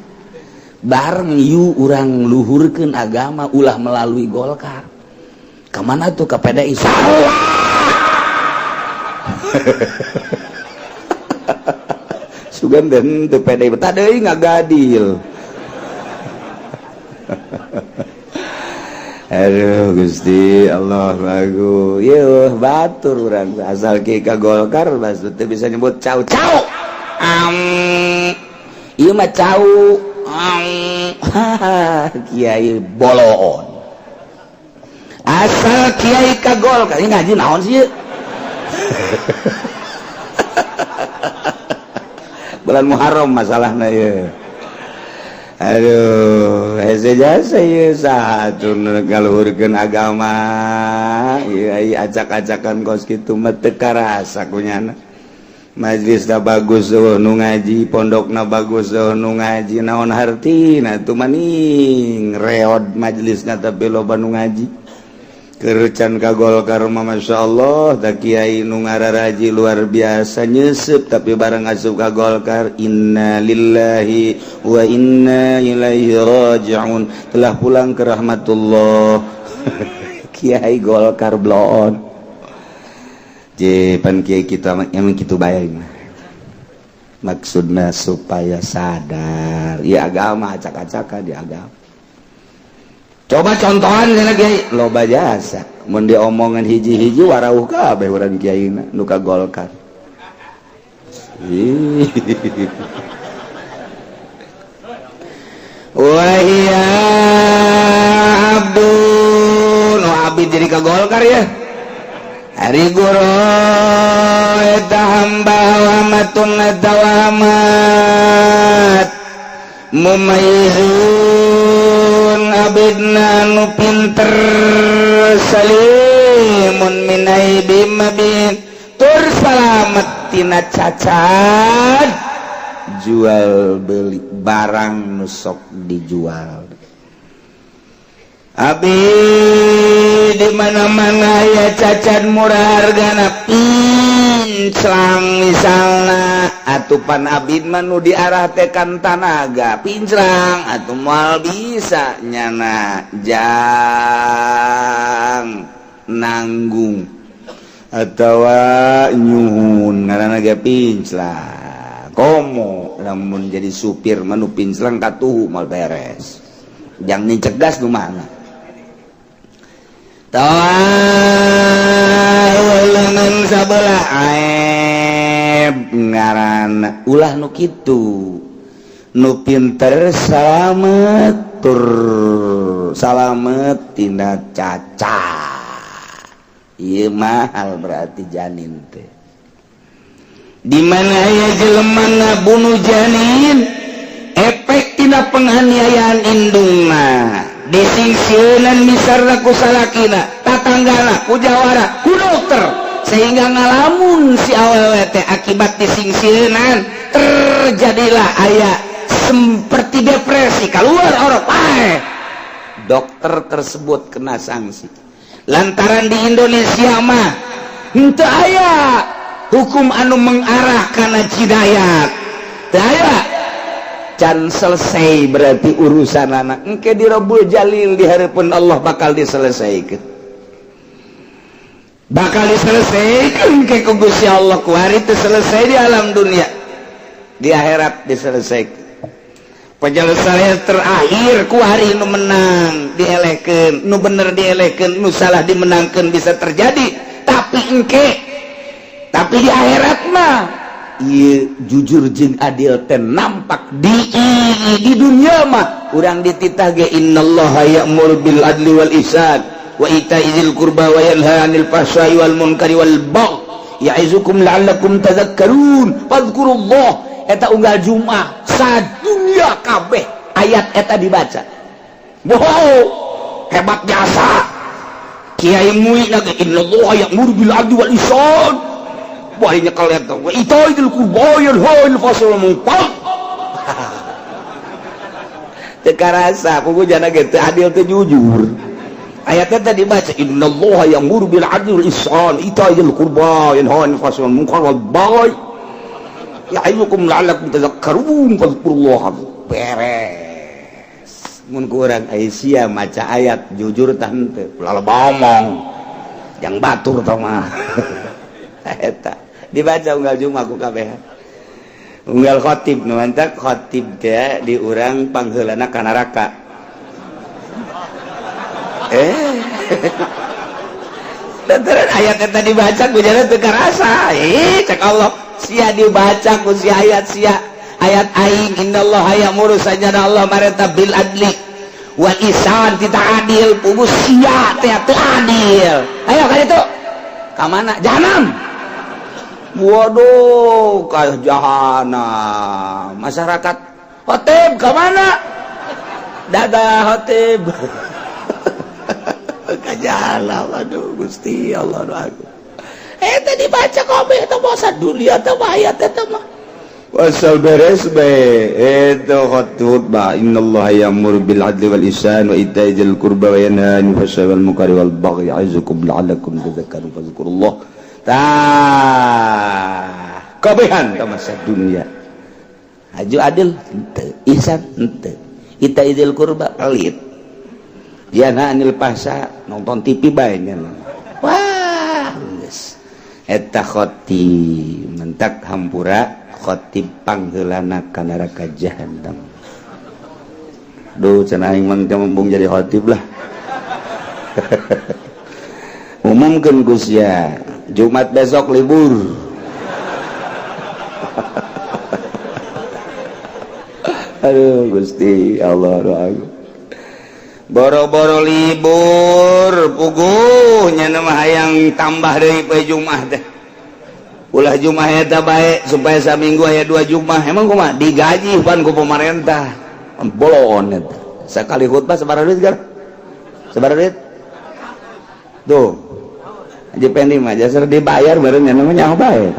bareng yu urang luhurkeun agama ulah melalui Golkar ka mana tuh ka PDI salah. Sugan den teu PDI betah deui ngagadil. Aduh Gusti Allah bagus. Yeuh batur urang asal kieu ka Golkar maksud teu bisa nyebut cau cau. Ieu mah cau. Kiai boloon. Asal kiai ka Golkar ini ngaji naon sih ieu? Bulan Muharram masalahna ieu. Aduh, hese jasa ieu saha atuh ngaluhurkeun agama. Ieu ai acak-acakan kos kitu mah teu karasa kunyana. Majelisna bagus eueuh nu ngaji, pondokna bagus eueuh nu ngaji, naon hartina atuh maning reod majelisna tapi loba nu ngaji. Kercan ka Golkar mah masyaallah da kiai nu ngararaji luar biasa nyeuseub tapi bareng asup ka Golkar inna lillahi wa inna ilaihi rajiun telah pulang ke rahmatullah. Kiai Golkar bloon je pan kiai kita emang kitu bae mah maksudna supaya sadar ya agama acak-acakan di agama. Coba contohan lagi loba jasa mun diomongan hiji-hiji warauh kabeh urang kiaina nu ka Golkar. Ih. Wa iya abdun, oh, abid jadi ka Golkar ya. Ari guru eta hamba wa amatun eta amat mumayyizun abidna nu pinter, salimun min aibi mabin, tur salamet tina cacat jual beli barang nu sok dijual. Abi di mana-mana ya cacat murah hargana, pinclang misalna, atupan abid mah nu diarah tekan tanaga pinclang atuh moal bisa nyana jang nanggung atawa nyuhun, ngaranna ge pinclang. Komo lamun jadi supir mah nu pinclang katuhu moal beres, jang nincek gas nu mana lengan sabelah aib ngaran. Ulah nu kitu, nu pinter, salamet tur salamet tina cacat. Ieu mahal berarti janin teh. Di mana aya jelema ngabunuh janin, efek tina penganiayaan indungna, disingsieunan misalna ku salakina, tatanggana, ku jawara, ku dokter, sehingga ngalamun si awewe teh. Akibat disingsieunan terjadilah aya seperti depresi, keluar orang paeh. Dokter tersebut kena sanksi lantaran di Indonesia mah henteu aya hukum anu mengarah kana jinayat. Teu aya, can selesai berarti urusan anak engke di Robul Jalil, di hadapan Allah bakal diselesaikan, bakal diselesaikan ke ku Gusti Allah. Ku hari itu selesai di alam dunia, di akhirat diselesaikan penyelesaian terakhir. Ku hari nu menang dielehkeun, nu bener dielehkeun, nu salah dimenangkeun, bisa terjadi. Tapi engke, tapi di akhirat mah ieu jujur jeung adil teh nampak. Di dunia mah urang dititah ge, innallaha ya'muru bil adli wal ihsan wa ita'i dzil qurba wa yanha 'anil fahsya'i wal munkari wal baghi ya'izukum la'allakum tadhakkarun fadhkurullah. Eta unggal Jumat sadunya kabeh ayat eta dibaca. Wow, hebat jasa Kiai Mui na ge, innallaha ya'muru bil adli wal ihsan. Wah, nyekel eta wa ita'i dzil qurba yanha 'anil fahsya'i wal munkar. Teu karasa pugu jana ge teu adil, teu jujur. Ayatnya tadi dibaca, innallaha ya'muru bil adli wal ihsan ita'i dzil qurba yanha 'anil fahsya'i wal munkar wal baghi ya'izukum la'allakum tadhakkarun fadhkurullah. Beres. Mun ku urang Aisyah maca ayat jujur tah henteu, ulah ngomong yang batur tah mah. Eta dibaca unggal Jumat ku kabeh, unggal khotib. Nu mantak khotib teh di urang pangheulana ka neraka. Lantaran ayat eta dibaca ku jana teu karasa. Ih, cek Allah, sia dibaca ku si ayat sia ayat aing, innallaha ya'muru, sajana Allah marenta, bil adli wal ihsan, tita adil, pugu sia teh teu adil. Ayo ka ditu, ka mana? Jahanam. Waduh, ka jahanam. Masyarakat, khotib ka mana? Dadah khotib, ka jahanam. Aduh Gusti Allah, aduh aku. Tadi dibaca kabeh teh masa dunia teh ayat eta mah. Wasal beres bae itu khutbah, innallaha ya'muru bil adli wal ihsan wa ita'i dzil qurba wa yanha 'anil fahsya'i wal munkari wal baghi ya'izukum la'allakum tadhakkarun fadhkurullah. Tah kabehan masa dunia haju adil henteu, ihsan henteu, ita'i dzil qurba pelit, yanha 'anil fahsya nonton TV bae nya. Wah, geus eta khotib mentak hampura, khotib pangheulana ka neraka jahanam. Duh, cenah aing mah teu embung jadi khotib lah. Umumkeun Gus ya, Jumat besok libur. Aduh Gusti Allah, doa boro-boro libur puguh nya mah hayang tambah deui poe Jumat teh. Ulah Jumat eta bae supaya saminggu aya 2 Jumat. Emang kumaha digaji pan ku pemerintah? Bolon eta. Sekali khutbah sabaraha duit gar? Sabaraha duit? Tuh. Haji Pendi mah jasar dibayar bareng nya mah nyaho bae.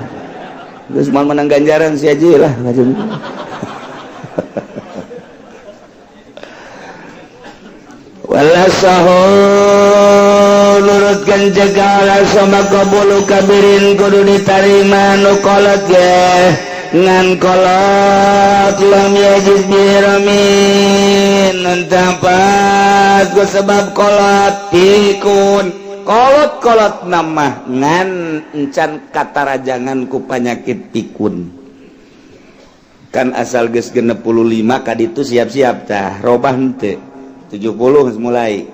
Terus mau menang ganjaran si Haji lah. Wala sahu nurutkan cegala sama kabulu kabirin kudu ditarima nu kolot ge ngan kolot lam yajiz biramin nuntapat ku sebab kolot pikun kolot-kolot nama ngan encan katarajangan ku panyakit pikun kan asal geus 65 kaditu siap-siap tah robah henteu 70 geus mulai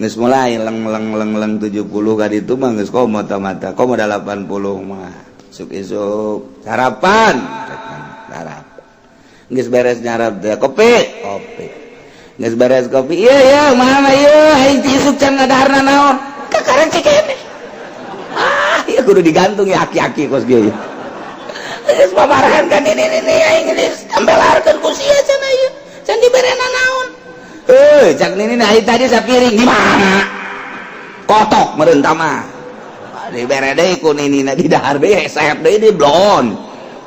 geus mulai leng leng leng leng 70 kaditu mah geus komo mata komo 80 mah isuk isuk sarapan sarapan geus beres nyarap teh kopi kopi geus beres kopi iya iya mana ieu aing ti isuk can ngadaharna naon kakaran cikene ah ieu kudu digantung ya aki-aki kos kieu geus paparahan kan ini ini aing geus tambelarkeun ku sia cenah ieu can diberena naon. Cak nini nah tadi sapiring di mana? Kotok meureun mah. Dibere deui ku nini na di dahar deui hesep deui di blon.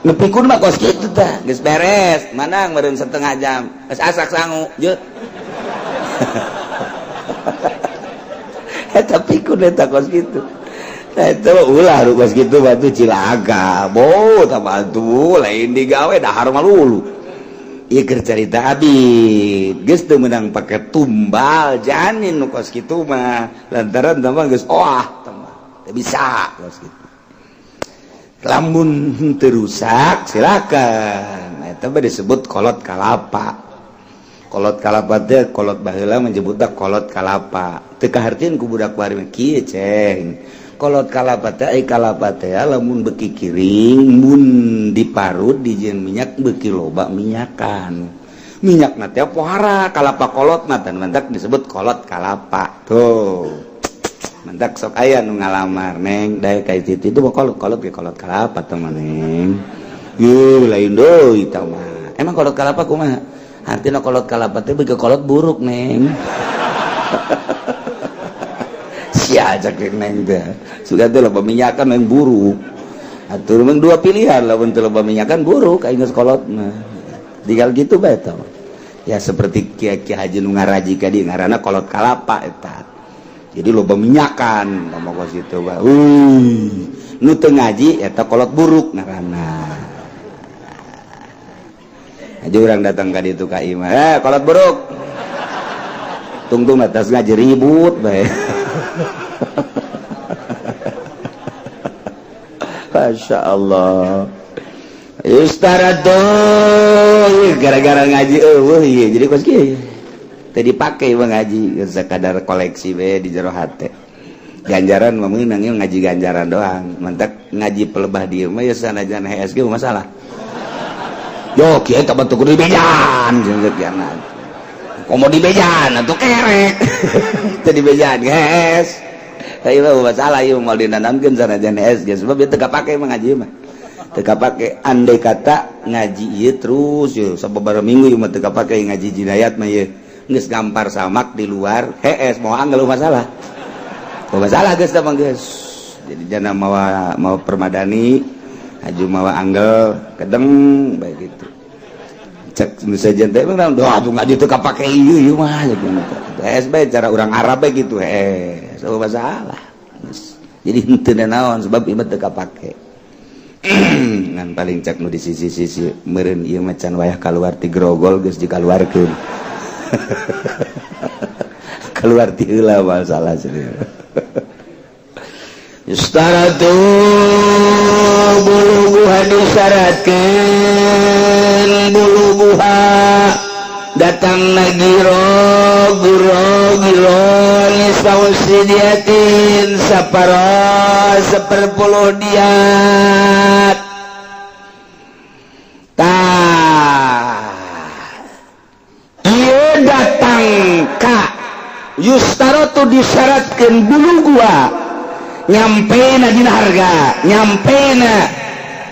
Nu pikun mah kos kitu tah, geus beres, manang meureun setengah jam. Geus asak sangu, jeut. Eta pikun eta kos kitu. Eta ulah kos kitu batu cilaka. Bo tah batu lain digawe dahar mah lulu. Ieu keur carita abid geus teu meunang pake tumbal janin nu kos kitu mah lantaran tah mah geus oah tah mah teu bisa kos kitu lamun teu rusak silakan eta mah disebut kolot kalapa. Kolot kalapa teh kolot baheula menyebutna kolot kalapa teu kahartieun ku budak bari kieu ceng kolot kalapa teh ai kalapa teh lamun beuki kiring mun diparut dijieun minyak beuki loba minyakan minyakna teh pohara kalapa kolot mah tan mantak disebut kolot kalapa tuh mantak sok aya nu ngalamar neng dae ka itu itu mah kolot kolot ge kolot kalapa teh mah neng yeuh lain deui tah mah emang kolot kalapa kumaha artina kolot kalapa teh beuki kolot buruk neng. Sia cak neng teh sudah teh loba minyakan yang buruk atuh memang dua pilihan lamun teu loba minyakan buruk aing geus kolot mah tinggal gitu bae tah ya seperti kiai haji nu ngaraji ka dieu ngaranna kolot kalapa eta jadi loba minyakan ngomong kos kitu bae nu teu ngaji eta kolot buruk ngaranna aja urang datang ka ditu ka imah kolot buruk tungtung atas ngaji ribut bae. Masya Allah Istarado gara-gara ngaji eueuh ieu jadi kos kieu teu dipake mah ngaji sakadar koleksi we di jero hate ganjaran mah meunang ngaji ganjaran doang mantak ngaji pelebah dieu mah ya sanajan HSG masalah yo kieu teh bantu kudu dibejan jeung komo dibejan atuh kerek teu dibejan geus teh mah masalah ieu moal dinanamkeun sanajan HSG sebab ieu teu kapake mah ngaji mah teu kapake andai kata ngaji ieu terus ieu sababaraha minggu ieu mah teu kapake ngaji jinayat mah ieu geus gampar samak di luar hees moal anggal masalah masalah geus teh mah geus jadi jana mawa mawa permadani haju mawa anggel kedeng bae gitu cek misalnya teh emang doa tuh ngaji teu kapake ieu ieu mah gitu hees bae cara urang Arab bae gitu hees eueuh masalah jadi henteu naon sebab ieu mah teu kapake ngan paling cek nu di sisi-sisi meureun ieu mah can wayah kaluar ti grogol geus dikaluarkeun keluar ti heula masalah serius. Yustaratu buluguha disyaratkeun buluguha datang giro guro giro nisfausidiatin saparo seperpuluh diat tah Yustarotu disyaratkeun bulu gua nyampe na dina harga nyampe na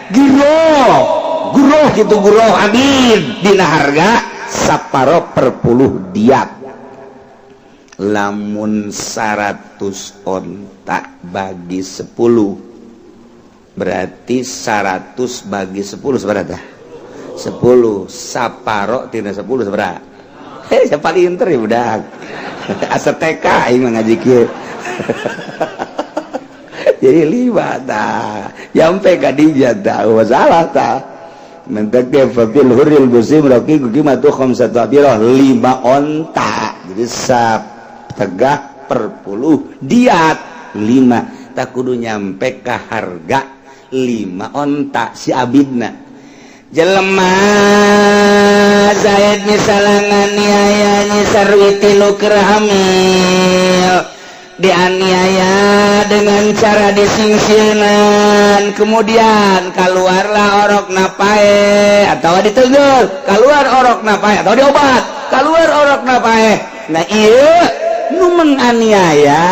guroh guroh gitu guroh abid dina harga saparo per puluh diat. Lamun 100 onta bagi 10 berarti 100 bagi 10 seberapa? 10 saparo tina 10 seberapa? Hei, siapa pinter ya budak. Asa TK aing mah ngaji kieu. Jadi lima tah. Nyampe ka dinya tah masalah tah. Mentek ge fafil hurril muslim raqiqu qimatu khamsatu abirah 5 onta. Jadi tegah per puluh diat 5 tak kudu nyampe ke harga 5 onta si abidna. Jelema Zaid misalnya nganiaya Nyi Sarwiti nu keur hamil, dianiaya dengan cara disingsieunan, kemudian keluarlah orok napae atau ditegur, keluar orok napae atau diobat, keluar orok napae. Nah, iya nu menganiaya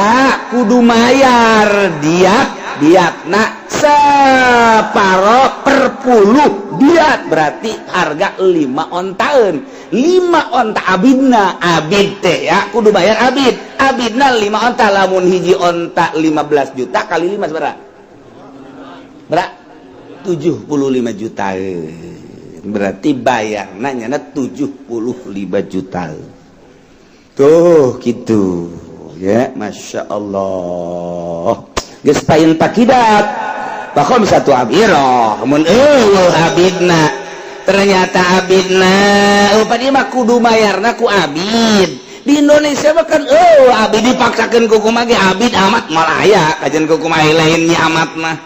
kudu mayar diat, diatna separo per puluh diat, berarti harga 5 ontaeun, 5 onta abidna. Abid teh ya kudu bayar abid, abidna 5 onta. Lamun hiji onta 15 juta kali 5 seberapa? Berapa? 75 juta. Berarti bayarna nyana 75 juta tuh gitu ya. Masya Allah, geus pain pakidat bahkan satu abiroh mun eueuh abidna. Ternyata abidna upadi mah kudu mayarna ku abid. Di Indonesia mah kan eueuh abid, dipaksakeun ku kumaha ge abid amat malah aya kajian ku kumaha lainnya amat mah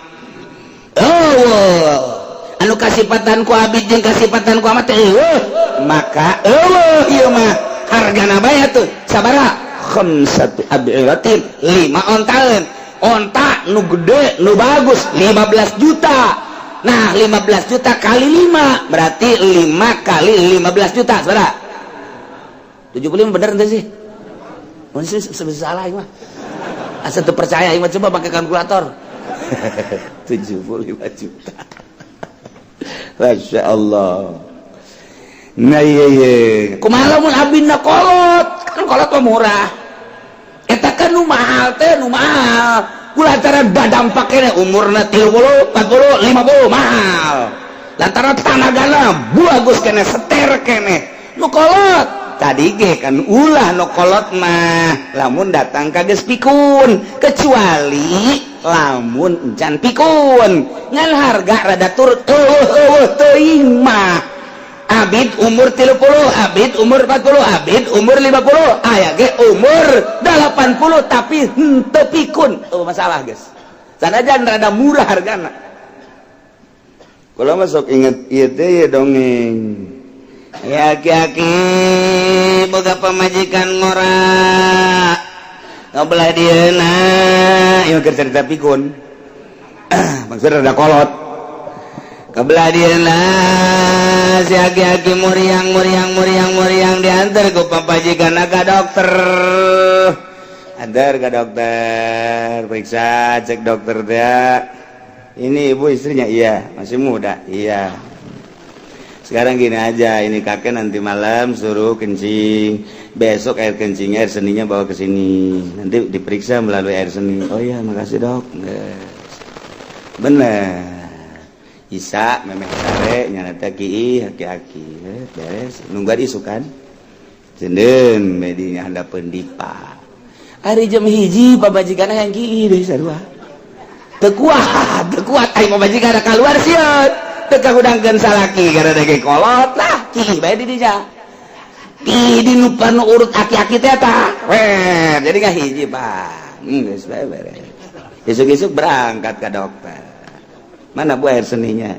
eueuh anu kasipatan ku abid jeung kasipatan ku amat teh eueuh, maka eueuh ieu mah hargana bae tuh sabaraha? Khamsatu abiratin, 5 ontaeun, onta nu gede nu bagus 15 juta. Nah, 15 juta kali 5 berarti 5 kali 15 juta sabaraha? 75. Bener ente sih? Masih salah mah, asa teu percaya mah. Coba pakai kalkulator. 75 juta. Masya Allah. Nah, iya iya kumaha lamun abidna kolot? Kan kolot mah murah. Eta kan nu mahal teh, nu mahal lantaran badampak kene umurna 30, 40, 50 mahal lantaran tanagana bagus kene, seter kene. Nu kolot tadi ge kan ulah, nu kolot mah lamun datang ka geus pikun, kecuali lamun encan pikun ngan harga rada turut. Eueuh eueuh teuing mah abid umur 30, abid umur 40, abid umur 50, aya ge umur 80 tapi henteu pikun. Oh, masalah guys, sanajan rada murah hargana. Kalau masuk inget ieu teh ya dongeng ya, aki-aki boga pamajikan ngora ngobelah dieuna ieu keur cerita pikun, maksudnya rada kolot. Kebelah dieuna si aki-aki muriang muriang muriang muriang, diantar ke pamajikan ke dokter. Antar ke dokter, periksa. Cek dokter dia, "Ini ibu istrinya?" "Iya." "Masih muda?" "Iya." "Sekarang gini aja, ini kakek nanti malam suruh kencing, besok air kencingnya, air seninya bawa ke sini, nanti diperiksa melalui air seni." "Oh iya, makasih, Dok." Bener. Isa memeh sare nyana teh kiih aki-aki. Beres nungguan isukan jendeun medinya handapeun dipa. Ari jam 1 pamajikan yang kiih deui sarua. Teu kuat, teu kuat aing pamajikan keluar sieun. Teu kahudangkeun salaki gara ge kolot lah, kiih bae di dinya. Kiih di nu urut aki-aki teh tah. Weh, jadi ngahiji, Pak. Geus bae beres. Isuk-isuk berangkat ke dokter. "Mana, Bu, air seninya?"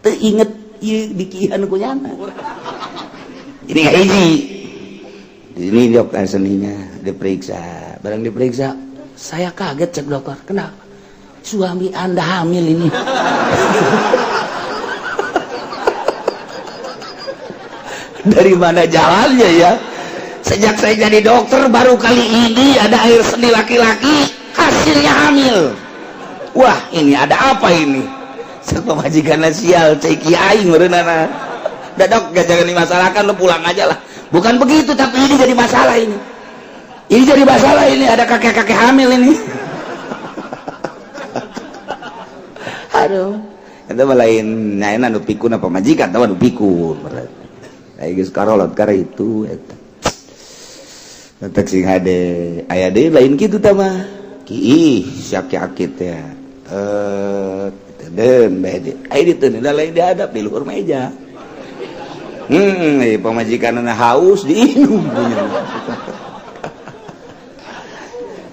Teu inget ieu dikihan ku nyana. Ini ngahiji. Ini dok air seninya diperiksa. Barang diperiksa, "Saya kaget," cek dokter. "Kenapa?" "Suami Anda hamil ini." Dari mana jalannya ya? Sejak saya jadi dokter baru kali ini ada air seni laki-laki hasilnya hamil. Wah, ini ada apa ini? Cek pamajikan, sial cek aing meureunana. Udah, Dok, gak, jangan dimasalahkan, lu pulang aja lah. Bukan begitu, tapi ini jadi masalah ini. Ini jadi masalah ini, ada kakek-kakek hamil ini. Aduh. Itu mah lain nyaena nu pikun apa majikan tahu nu pikun. Aya geus karolot kara itu eta. Tetek sing hade aya deui lain kitu tah mah. Ki sia aki teh. Eh, den bae di. Aya ditu lain dihadap di luhur meja. Pamajikanna haus diinum punya.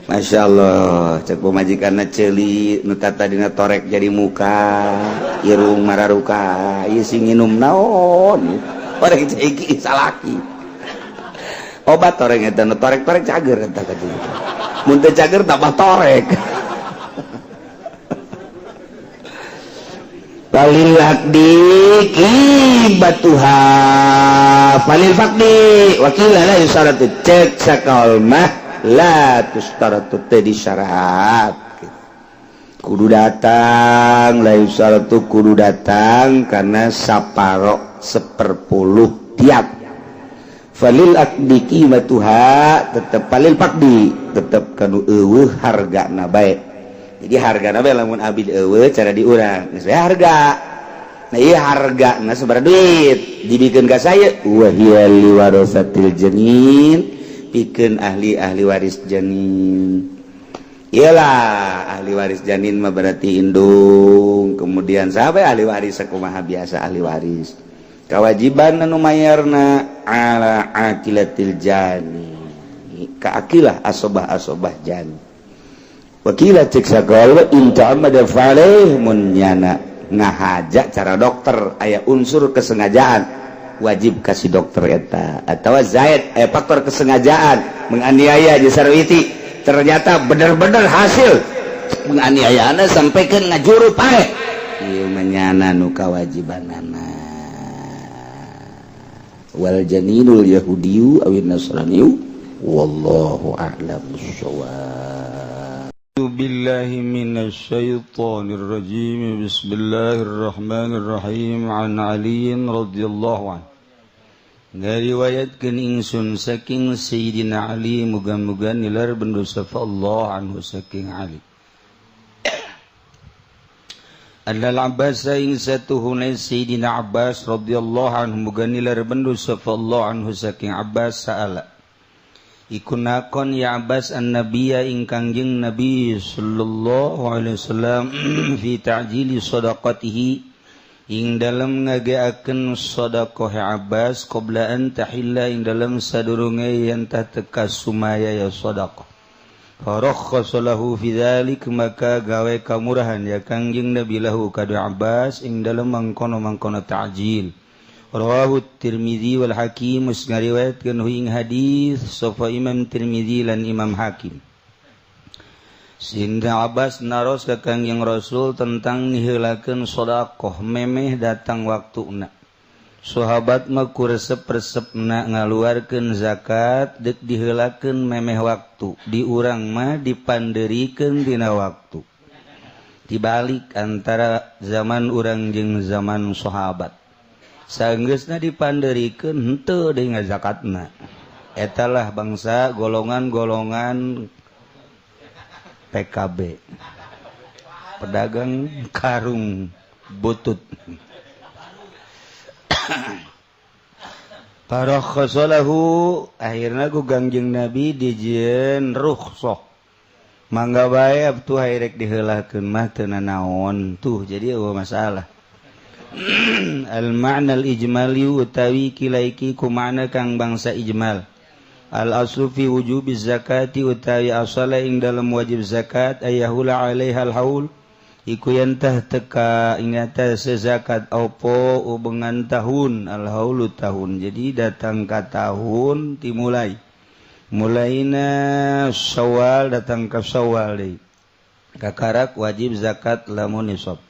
Masya Allah, cek pamajikanna ceuli nu tadina torek jadi muka irung mararuka ieu sing nginum naon orek cek iki salaki obat torek eta nu torek-torek cager eta ka dieu mun teu cager tambah torek. Falil aqdi qibatuha falil faqdi wakila la yusaratu cek sakal mah la tustaratu teh disyarat kudu datang la yusaratu kudu datang karena saparo seperpuluh tiap falil aqdi qimatuha tetep falil faqdi tetep kanu eueuh hargana bae. Jadi hargana bae lamun abid eueuh cara diurang geus we harga. Nah ieu hargana sabaraha duit dibikeun ka saya wa hiya liwarasatil janin pikeun ahli-ahli waris janin. Iyalah ahli waris janin mah berarti indung, kemudian sampai ahli waris sakumaha biasa ahli waris. Kewajiban anu mayarna ala aqilatil jani. Ka aqilah asobah-asobah jani. Wakila cek sakala in ta'ammada fa'alaih mun nyana ngahaja cara dokter aya unsur kesengajaan wajib kasih dokter eta atau zaid aya faktor kesengajaan menganiaya jeung Sarwiti ternyata bener-bener hasil penganiayaan sampai ke ngajuru pae ieu menyana nu kawajibanana wal janinul yahudiyu awin nasraniyu wallahu a'lam bissawab. Billahi minasyaitonir rajim. Bismillahirrahmanirrahim. An Ali radhiyallahu anhu ngariwayatkeun ingsun saking Sayyidina Ali muga-muga nilar bendu sapa Allah anhu saking Ali. Annal Abbas ing satuhuna Sayyidina Abbas radhiyallahu anhu muga nilar bendu sapa Allah anhu saking Abbas saala iku nakon ya Abbas an-nabiyya ing Kangjeng Nabi sallallahu alaihi wasallam fi ta'jili shadaqatihi ing dalam ngageakeun sedekah Abbas qabla an tahilla ing dalam sadurunge yen tah teka sumaya ya sedekah. Farakhasa lahu fi dzalik maka gawe kamurahan ya Kangjeng Nabi lahu kadu Abbas ing dalam mangkono-mangkono ta'jil. Rawahu Tirmizi wal Hakim ngariwayatkeun ing hadis sapa Imam Tirmizi lan Imam Hakim. Sayyidina Abbas naros ka Kangjeng Rasul tentang niheulakeun sedekah memeh datang waktuna. Sahabat mah ku resep-resepna ngaluarkeun zakat deuk diheulakeun memeh waktu. Di urang mah dipanderikeun dina waktu. Dibalik antara zaman urang jeung zaman sahabat. Sanggeusna dipanderikeun henteu deui ngazakatna. Etalah bangsa golongan-golongan PKB, pedagang karung butut. Para khasalahu akhirna ku Kangjeng Nabi dijieun rukhsah. Mangga bae abtu hayrek diheulakeun mah teu nanaon tuh jadi eueuh masalah. Al ma'na al ijmali utawi kilaiki ku makna kang bangsa ijmal. Al aslu fi wujubi zakati utawi asala ing dalam wajib zakat ayahula alaiha al haul iku yantah teka ing atas zakat opo ubengan tahun al haulu tahun. Jadi datang ka tahun dimulai mulaina Syawal datang ka Syawal deui kakarak wajib zakat lamun nisab.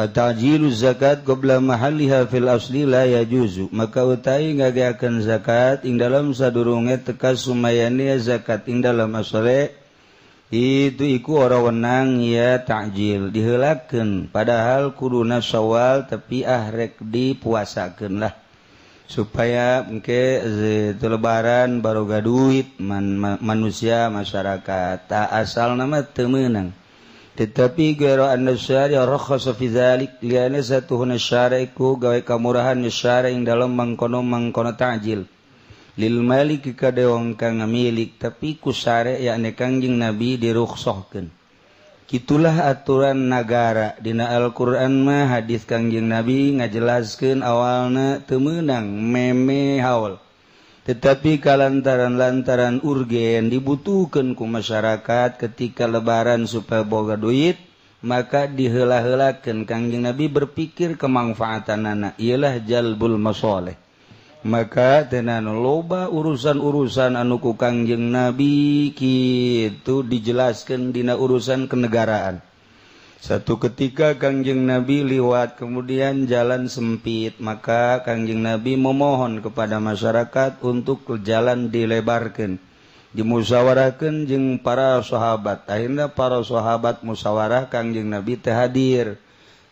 Fata'jilu zakat qabla mahalliha fil asli la yajuzu, maka utai ngagaeakeun zakat ing dalam sadurunge teka sumayane zakat ing dalam asale itu iku ora wenang ya ta'jil diheulakeun, padahal kuduna Syawal tapi ah rek dipuasakeun lah supaya engke itu lebaran baroga duit manusia masyarakat tak asal nama teu meunang. Tetapi gero anna syari'a rakhasa fi dzalik liane satuhuna syari'ku gawe kamurahan syari' ing dalem mangkono-mangkono ta'jil lil maliki kade wong kang ngamilik, tapi ku syari' yakni Kangjeng Nabi dirukhsahkeun. Kitulah aturan nagara dina Al-Qur'an mah hadis Kangjeng Nabi ngajelaskeun awalna teu meunang meme haul, tetapi kalantaran-lantaran urgen dibutuhkan ku masyarakat ketika lebaran supaya boga duit, maka diheula-heulakeun. Kangjeng Nabi berpikir kemanfaatanana ialah jalbul masoleh, maka tenan loba urusan-urusan anu ku Kangjeng Nabi kitu dijelaskeun dina urusan kenegaraan. Satu ketika Kangjeng Nabi liwat kemudian jalan sempit, maka Kangjeng Nabi memohon kepada masyarakat untuk jalan dilebarkan, dimusyawarahkan jeung para sahabat. Akhirnya para sahabat musyawarah, Kangjeng Nabi teu hadir.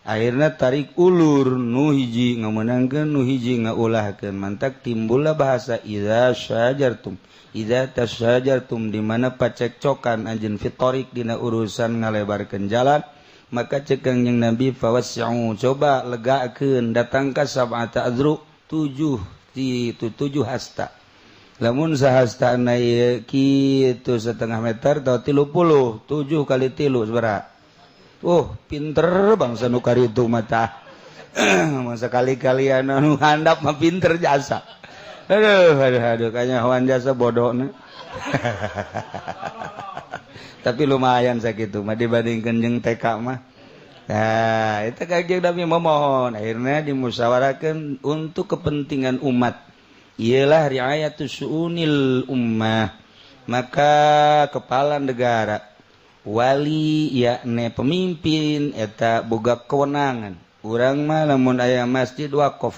Akhirnya tarik ulur, nu hiji ngameunangkeun, nu hiji ngaulahkeun. Mantak timbullah bahasa idza syajartum, idza tasyajartum, di mana pacekcokan anjeun fitorik dina urusan ngalebarkeun jalan. Maka cek Kangjeng Nabi fawasi'u, coba legakeun, datang ka sab'ata azru, 7 itu 7 hasta. Lamun sahasta na ieu kitu setengah meter atau 30, 7 kali 3 sabaraha? Oh, pinter bangsa nu karitu mah tah. Masa kali-kalian anu handap mah pinter jasa. Aduh, aduh, aduh, kanyahoan jasa bodohna. Tapi lumayan sakitu mah dibandingkeun jeung TK mah. Nah, itu Kangjeng Nabi memohon, akhirnya dimusyawarahkan untuk kepentingan umat. Ialah riayatus syu'unil ummah. Maka kepala negara, wali yakni pemimpin eta boga kewenangan. Urang mah lamun aya masjid wakaf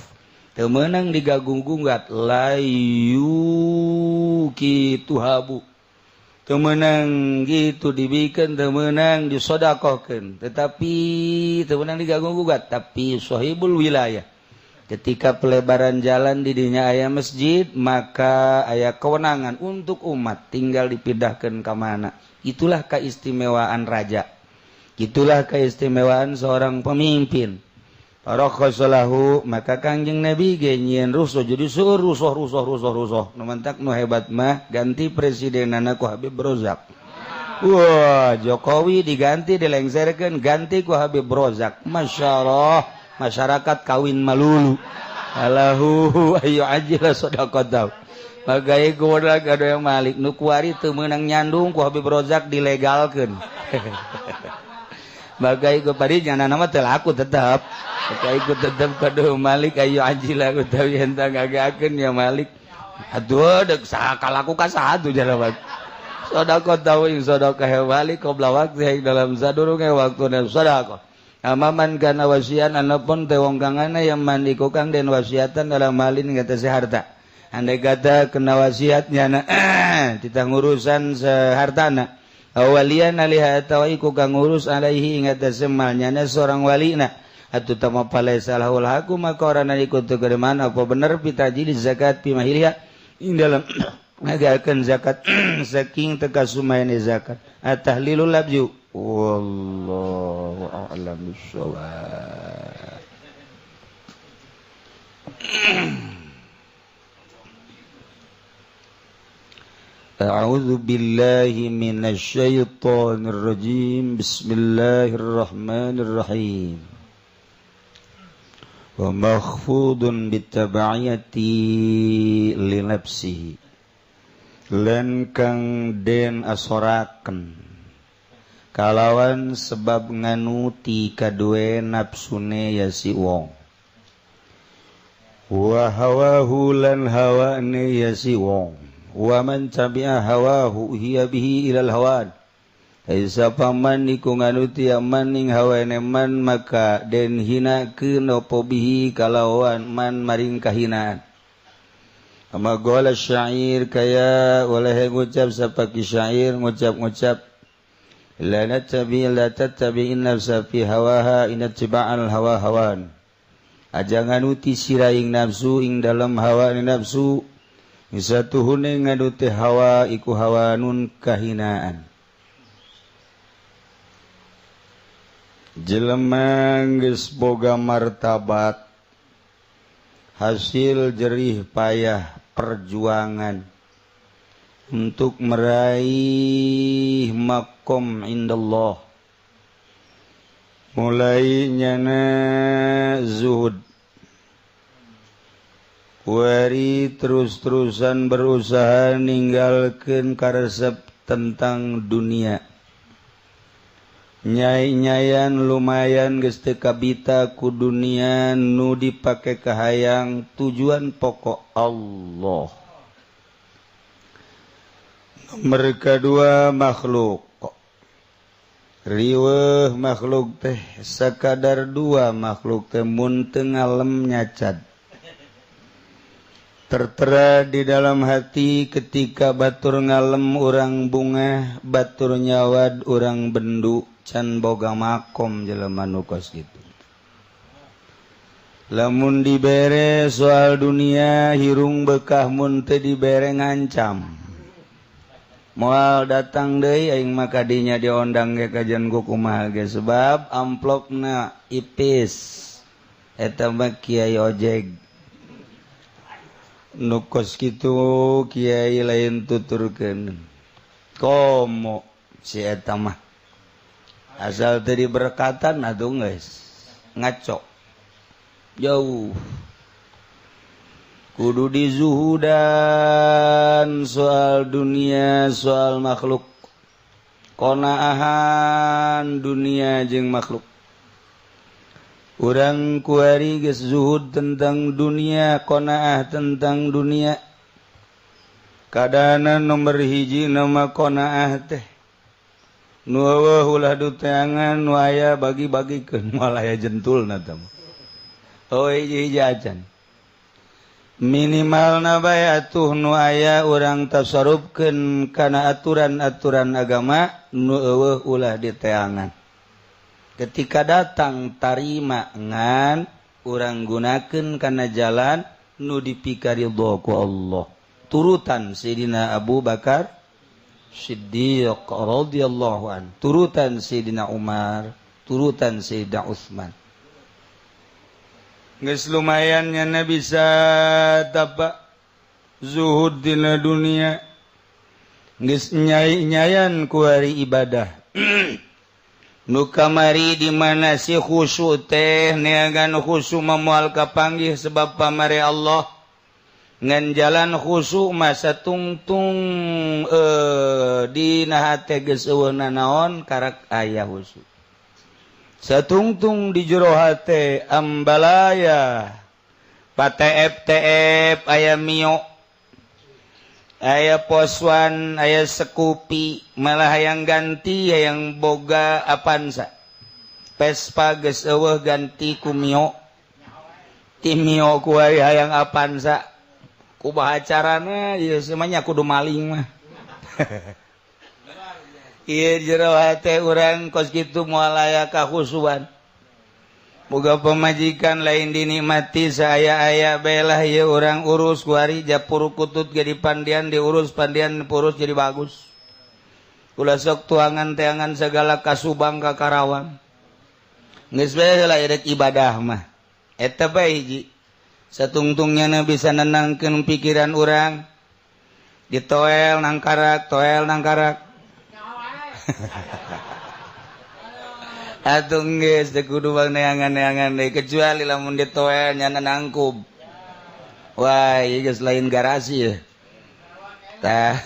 teu meunang digagung-gunggat, layu kitu habu. Teu meunang gitu dibikin, teu meunang disodakohkeun, tetapi teu meunang diganggu-gugat. Tapi sahibul wilayah ketika pelebaran jalan di dinya aya masjid, maka aya kewenangan untuk umat tinggal dipindahkan ke mana. Itulah keistimewaan raja, itulah keistimewaan seorang pemimpin. Rakhasalahu, maka Kangjeng Nabi ge nyieun rusuh, jadi seueur rusuh rusuh rusuh rusuh. Nu mantak nu hebat mah ganti presidenana ku Habib Rozak. Wah, Jokowi diganti, dilengserkeun, ganti ku Habib Rozak. Masyaallah, masyarakat kawin malulu. Alahu ayo ajila sadaqatahu. Bagai godak ada yang malik nu kuari teu meunang nyandung ku Habib Rozak dilegalkeun. Bagai kepada jangan nama teu laku tetap. Maka ikut tetap kadu Malik ayo ajila utawi enta ngagakeun ya Malik. Aduh deuk saha kalaku ka saha tuh jalawan. Sedekah tahu ing sedekah Malik qabla waqti dalam sadurunge waktuna sedekah. Amaman kana wasian anapun teh wong kang ana yang mandi ku kang den wasiatan dalam malin ngatasi harta. Andai kata kena wasiatnya na titah ngurusan sehartana. Awalian alaiha atawa iku kang ngurus alaihi ingatasi malnya seorang walina. Atuh tama palaisa lahul haku maka orang ikut mana apa bener pitajili zakat pi mahiliha ing dalam ngagakeun zakat saking teka sumayane zakat at-tahlilul labju wallahu a'lam bissawab. A'udzu billahi minasyaitonir rajim. Bismillahirrahmanirrahim. Wa makhfudun bitab'iyati li nafsihi lan kang den asoraken kalawan sebab nganuti kadue nafsune ya si wong wa hawahu lan hawane ya si wong wa man tabi'a hawahu hiya bihi ilal hawan Sapa man iku nganuti man ing hawane man maka den hinakeun apa bihi kalawan man maring kahinaan. Ama gola syair kaya oleh ngucap sapa ki syair ngucap-ngucap la nattabi la tattabi nafsa fi hawaha in ittiba'al hawa hawan. Aja nganuti sira ing nafsu ing dalem hawa nafsu satuhune nganuti hawa iku hawanun kahinaan. Jelema geus boga martabat hasil jerih payah perjuangan untuk meraih makom indallah, mulai nyana zuhud wari terus-terusan berusaha ninggalkeun karesep tentang dunia. Nyai-nyayan lumayan geus teu kabita ku dunia nu dipake kahayang tujuan pokok Allah. Nomor kedua makhluk. Riweuh makhluk teh sakadar dua makhluk teh mun teu ngalem nyacad. Tertera di dalam hati ketika batur ngalem urang bungah, batur nyawad urang bendu, can boga makom jelema nu kos kitu. Lamun dibere soal dunia hirung bekah, mun teu dibere ngancam. Moal datang deui aing mah kadinya diondang ge kajian ku kumaha ge sebab amplopna ipis. Eta mah kiai ojeg. Nu kos kitu kiai lain tuturkeun. Komo si eta mah. Asal teu diberkatan atuh geus ngaco. Jauh. Kudu dizuhudan soal dunia, soal makhluk. Konaahan dunia jeung makhluk. Urang kuari geus zuhud tentang dunia, qanaah tentang dunia. Kadana nomor hiji nama qanaah teh. Nu eueuh ulah duteangan, nu aya bagi-bagikeun, moal aya jentulna teh. Oh hiji-hiji acan. Minimalna bae atuh nu aya urang tasarrufkeun kana aturan-aturan agama, nu eueuh ulah diteangan. Ketika datang tarima ngan urang gunakeun kana jalan nu dipikaridho ku Allah. Turutan Sayyidina Abu Bakar Siddiq radhiyallahu an, turutan Sayyidina Umar, turutan Sayyidina Utsman. Geus lumayan nyana bisa tapak zuhud dina dunia. Geus nyai-nyayan ku hari ibadah. Nu kamari di mana si khusyuk teh neangan khusyuk memual kapanggih sebab pamare Allah. Ngan jalan khusyuk masa tungtung dina hate geus eueuh nanaon karak aya khusyuk. Satungtung di jero hate ambalaya patf tf aya mio aya poswan aya sekupi malah hayang ganti hayang boga Avanza Vespa geus eueuh ganti ku mio ti mio ku hayang Avanza kumaha carana ieu semuanya kudu maling mah. Ieu jero hate urang kos kitu moal aya kahusuan. Boga pemajikan lain dinikmati saaya-aya bae lah ieu urang urus kuari japur kutut jadi pandian diurus pandian purus jadi bagus. Ulah sok tuangan teangan segala ka Subang ka Karawang. Geus bae heula rek ibadah mah. Eta bae hiji. Satungtungnya bisa nenangkeun pikiran urang. Ditoel nangkarak, toel nangkarak. Atuh geus teu kudu bang neangan-neangan deui kecuali lamun ditoel nyana nangkub. Wah, ieu geus lain garasi ya. Tah.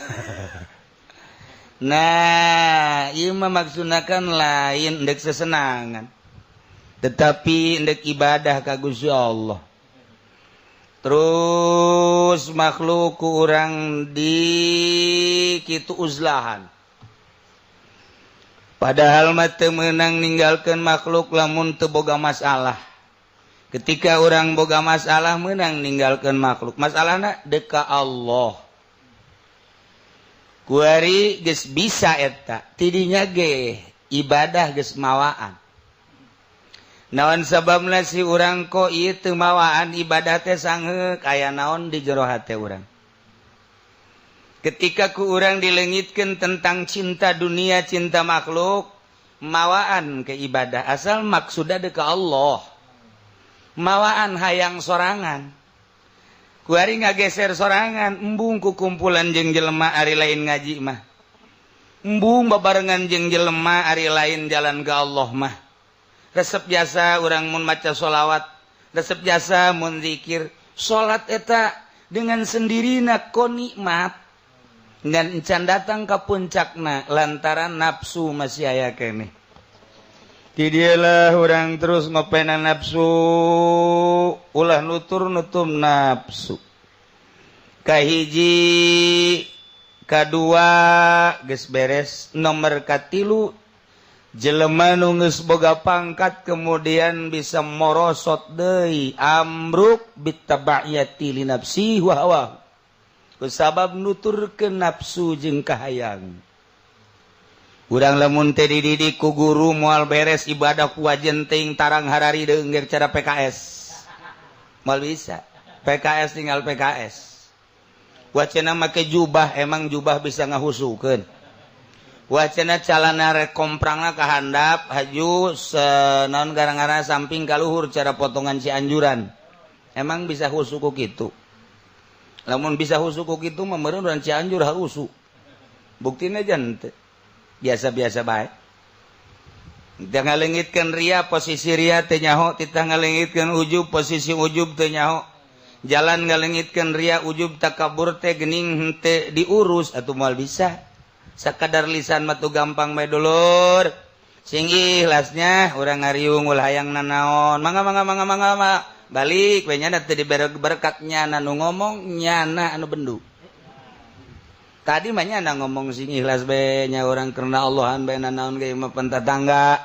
Nah, ieu mah maksudna kan lain ndek sesenangan. Tetapi ndek ibadah ka Gusti Allah. Terus makhluk ku urang di kitu uzlahan. Padahal mah teu meunang ninggalkeun makhluk lamun teu boga masalah. Ketika orang boga masalah meunang ninggalkeun makhluk. Masalahna deka Allah. Kuari geus bisa eta, tidinya ge ibadah geus mawaan. Naon sababna si urang kok ieu teu mawaan ibadah teh sangeuk aya naon di jero hate urang. Ketika ku urang dilengitkan tentang cinta dunia, cinta makhluk, mawaan ke ibadah asal maksudnya deka Allah. Mawaan hayang sorangan. Kuari ngageser sorangan, embung ku kumpulan jeung jelema ari lain ngaji mah. Embung babarengan jeung jelema ari lain jalan ke Allah mah. Resep jasa urang mun maca sholawat, resep jasa mun zikir, salat eta dengan sendirina ko nikmat. Ngan encan datang ke puncakna lantaran nafsu masih aya keneh. Ti dialah urang terus ngopena nafsu, ulah nutur-nutum nafsu. Kahiji, kadua geus beres, nomor katilu jelema nu geus boga pangkat kemudian bisa morosot deui amruk bitabaiyati li nafsi wa hawa. Kusabab nuturkeun nafsu jeung kahayang. Urang lamun teh dididik ku guru moal beres ibadah ku wajen teuing tarang harari deungger cara PKS. Moal bisa. PKS tinggal PKS. Wacana make jubah emang jubah bisa ngahusukeun. Wacana calana rek komprangna ka handap haju naon gara-gara samping ka luhur cara potongan Cianjuran. Emang bisa husu ku kitu. Lamun bisa husu ku kitu mah meureun urang Cianjur harusu. Buktina jan teu. Biasa-biasa bae. Teu ngalengitkeun ria posisi ria teu nyaho, titah ngalengitkeun ujub posisi ujub teu nyaho. Jalan ngalengitkeun ria ujub takabur teh geuning henteu diurus atuh moal bisa. Sakadar lisan mah tuh gampang bae dulur. Sing ikhlasnya urang ngariung ulah hayang nanaon. Mangga mangga mangga mangga mangga. Balik we nyana teu dibere berkat nyana nu ngomong nyana anu bendu. Tadi mah nyana ngomong sing ikhlas bae nya urang karena Allahan bae nanaon ge mah pentatangga.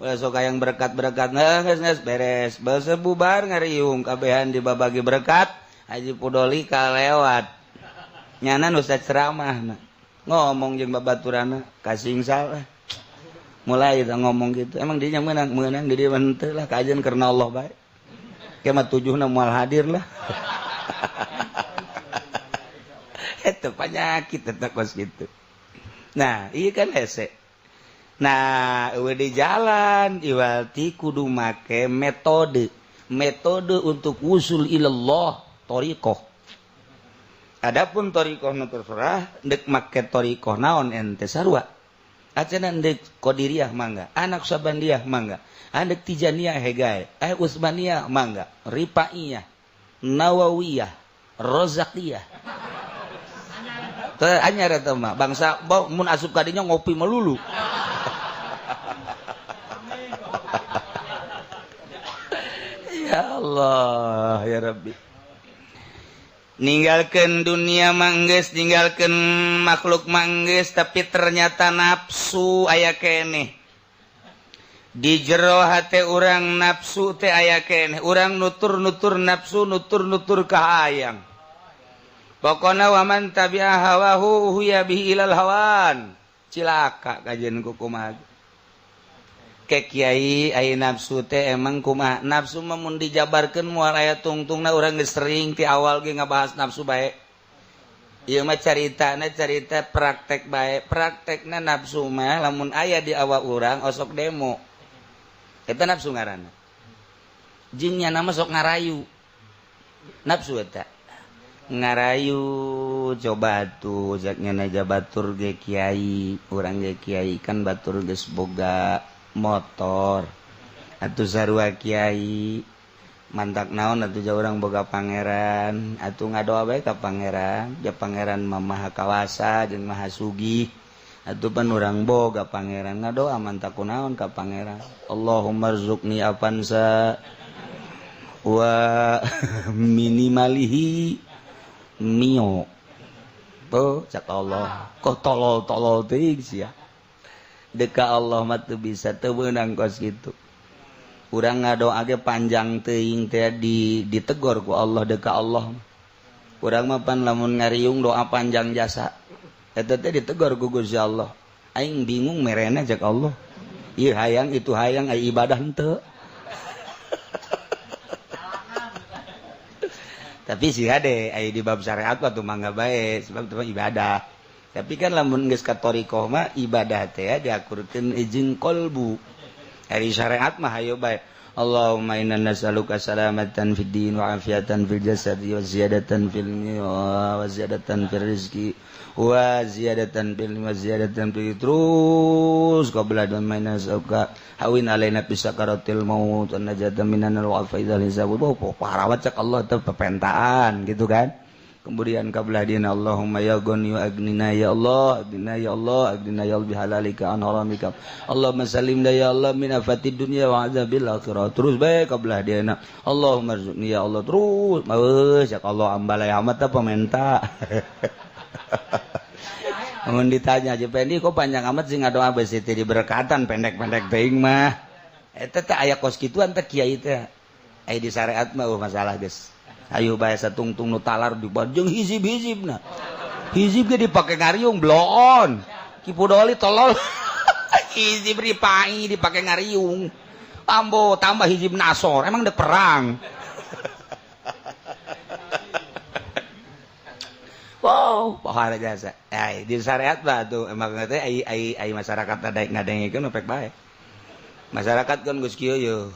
Ulah sok hayang berkat-berkat geus geus beres. Basa bubar ngariung kabehan dibabagi berkat Haji Pudoli kalewat. Nyana nu ceramah ngomong jeung babaturana kasing salah. Mulai kita ngomong gitu. Emang dia menang menang di dia henteu lah kajian karena Allah bae. Kemat tujuhna moal hadir lah. Eta penyakit eta kos gitu. Nah, ieu kan hese. Nah, eueuh di jalan iwalti kudu make metode. Metode untuk usul ilallah thariqah. Adapun thariqah nu terserah deuk make thariqah naon ente sarua. Acana deuk Qadiriyah mangga, anak Sabandiyah mangga, anak Tijaniyah hegae, Utsmaniyah mangga, Rifaiyah, Nawawiyah, Rozakiyah. Teu anyar eta mah, bangsa mun asup ka dinya ngopi melulu. Ya Allah, ya Rabbi. Ninggalkeun dunia manggeus, ninggalkeun makhluk manggeus, tapi ternyata nafsu aya keneh. Di jero hate urang nafsu teh aya keneh, urang nutur-nutur nafsu, nutur-nutur kahayang. Pokona waman tabi'a hawahu huya bihi ilal hawan. Cilaka kajian ku kumaha. Ke kiai aya nafsu teh emang kumaha? Nafsu mah mun dijabarkeun moal aya tungtungna urang geus sering ti awal ge ngabahas nafsu bae. Ieu mah caritana carita praktek bae. Praktekna nafsu mah lamun aya di awak urang osok demo. Eta nafsu ngaranna. Jeung nyana mah sok ngarayu. Nafsu eta. Ngarayu coba tuh jaknya naja batur ge kiai, urang ge kiai kan batur geus boga motor atuh sarua kiai mantak naon atuh jauh urang boga pangeran atuh ngadoa bae ka pangeran ja pangeran mah maha kawasa jeung maha sugih atuh pan urang boga pangeran ngadoa mantak kunaon ka pangeran Allahumma rzuqni afansa wa minimalihi mio tuh cak Allah kok tolol-tolol teuing sia. Deka Allah mah teu bisa teu meunang kos kitu. Urang ngadoa ge panjang teuing teh ditegor ku Allah deka Allah. Urang mah pan lamun ngariung doa panjang jasa. Eta teh ditegor ku Gusti Allah. Aing bingung merena cek Allah. Ieu hayang itu hayang ai ibadah henteu. Tapi sih hade ai di bab syariat mah tuh mangga bae sebab itu mah ibadah. Tapi kan lamun geus ka thariqah mah ibadah teh diakurkeun izin qalbu. Ari syariat mah hayo bae. Allahumma inna nas'aluka salamatan fid din wa afiatan fil jasadi wa ziyadatan fil wa ziyadatan fil rizqi wa ziyadatan fil wa ziyadatan fil terus qabla dan minas'aluka hawin alaina bi sakaratil maut an najata minan nar wa faidal hisab. Parawat cek Allah teh pepentaan gitu kan. Kemudian qabla dina Allahumma ya ghani wa agnina ya Allah, agnina ya Allah, agnina ya Allah bihalalika an haramika. Allahumma salimna ya Allah min afatid dunya wa azabil akhirah. Terus bae qabla dina Allahumma rzuqni ya Allah terus. Geus ya Allah ambalai amat teh pamenta. Mun ditanya aja Pendi kok panjang amat sih ngadoa besi teh diberkatan pendek-pendek teuing mah. Eta teh aya kos kituan teh kiai teh. Aya di syariat mah masalah geus. Ayo bae satungtung nu talar di jeung hizib-hizibna. Hizib ge dipake ngariung bloon. Ki Pudoli tolol. Hizib dipai dipake ngariung. Ambo tambah hizib nasor, emang dek perang. Wow, pohara jasa. Ai di syariat mah tuh emang teh ai ai ai masyarakat daek ngadengekeun pek bae. Masyarakat kan geus kieu ye.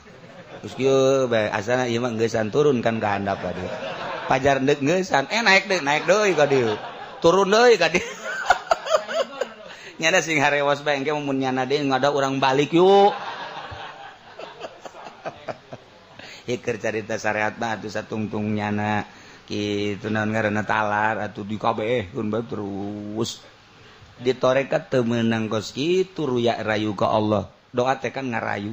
Geus kieu bae asana ieu mah geusan turun kan ka handap ka dieu. Pajar deuk geusan, naik deui ka dieu. Turun deui ka dieu. Nyana sing harewas bae engke mun nyana deui ngada urang balik yuk. Ieu keur carita syariat mah atuh satungtung nyana kitu naon ngaranna talar atuh di kabehkeun bae terus. Di tarekat teu meunang kos kitu ruya rayu ka Allah. Doa teh kan ngarayu.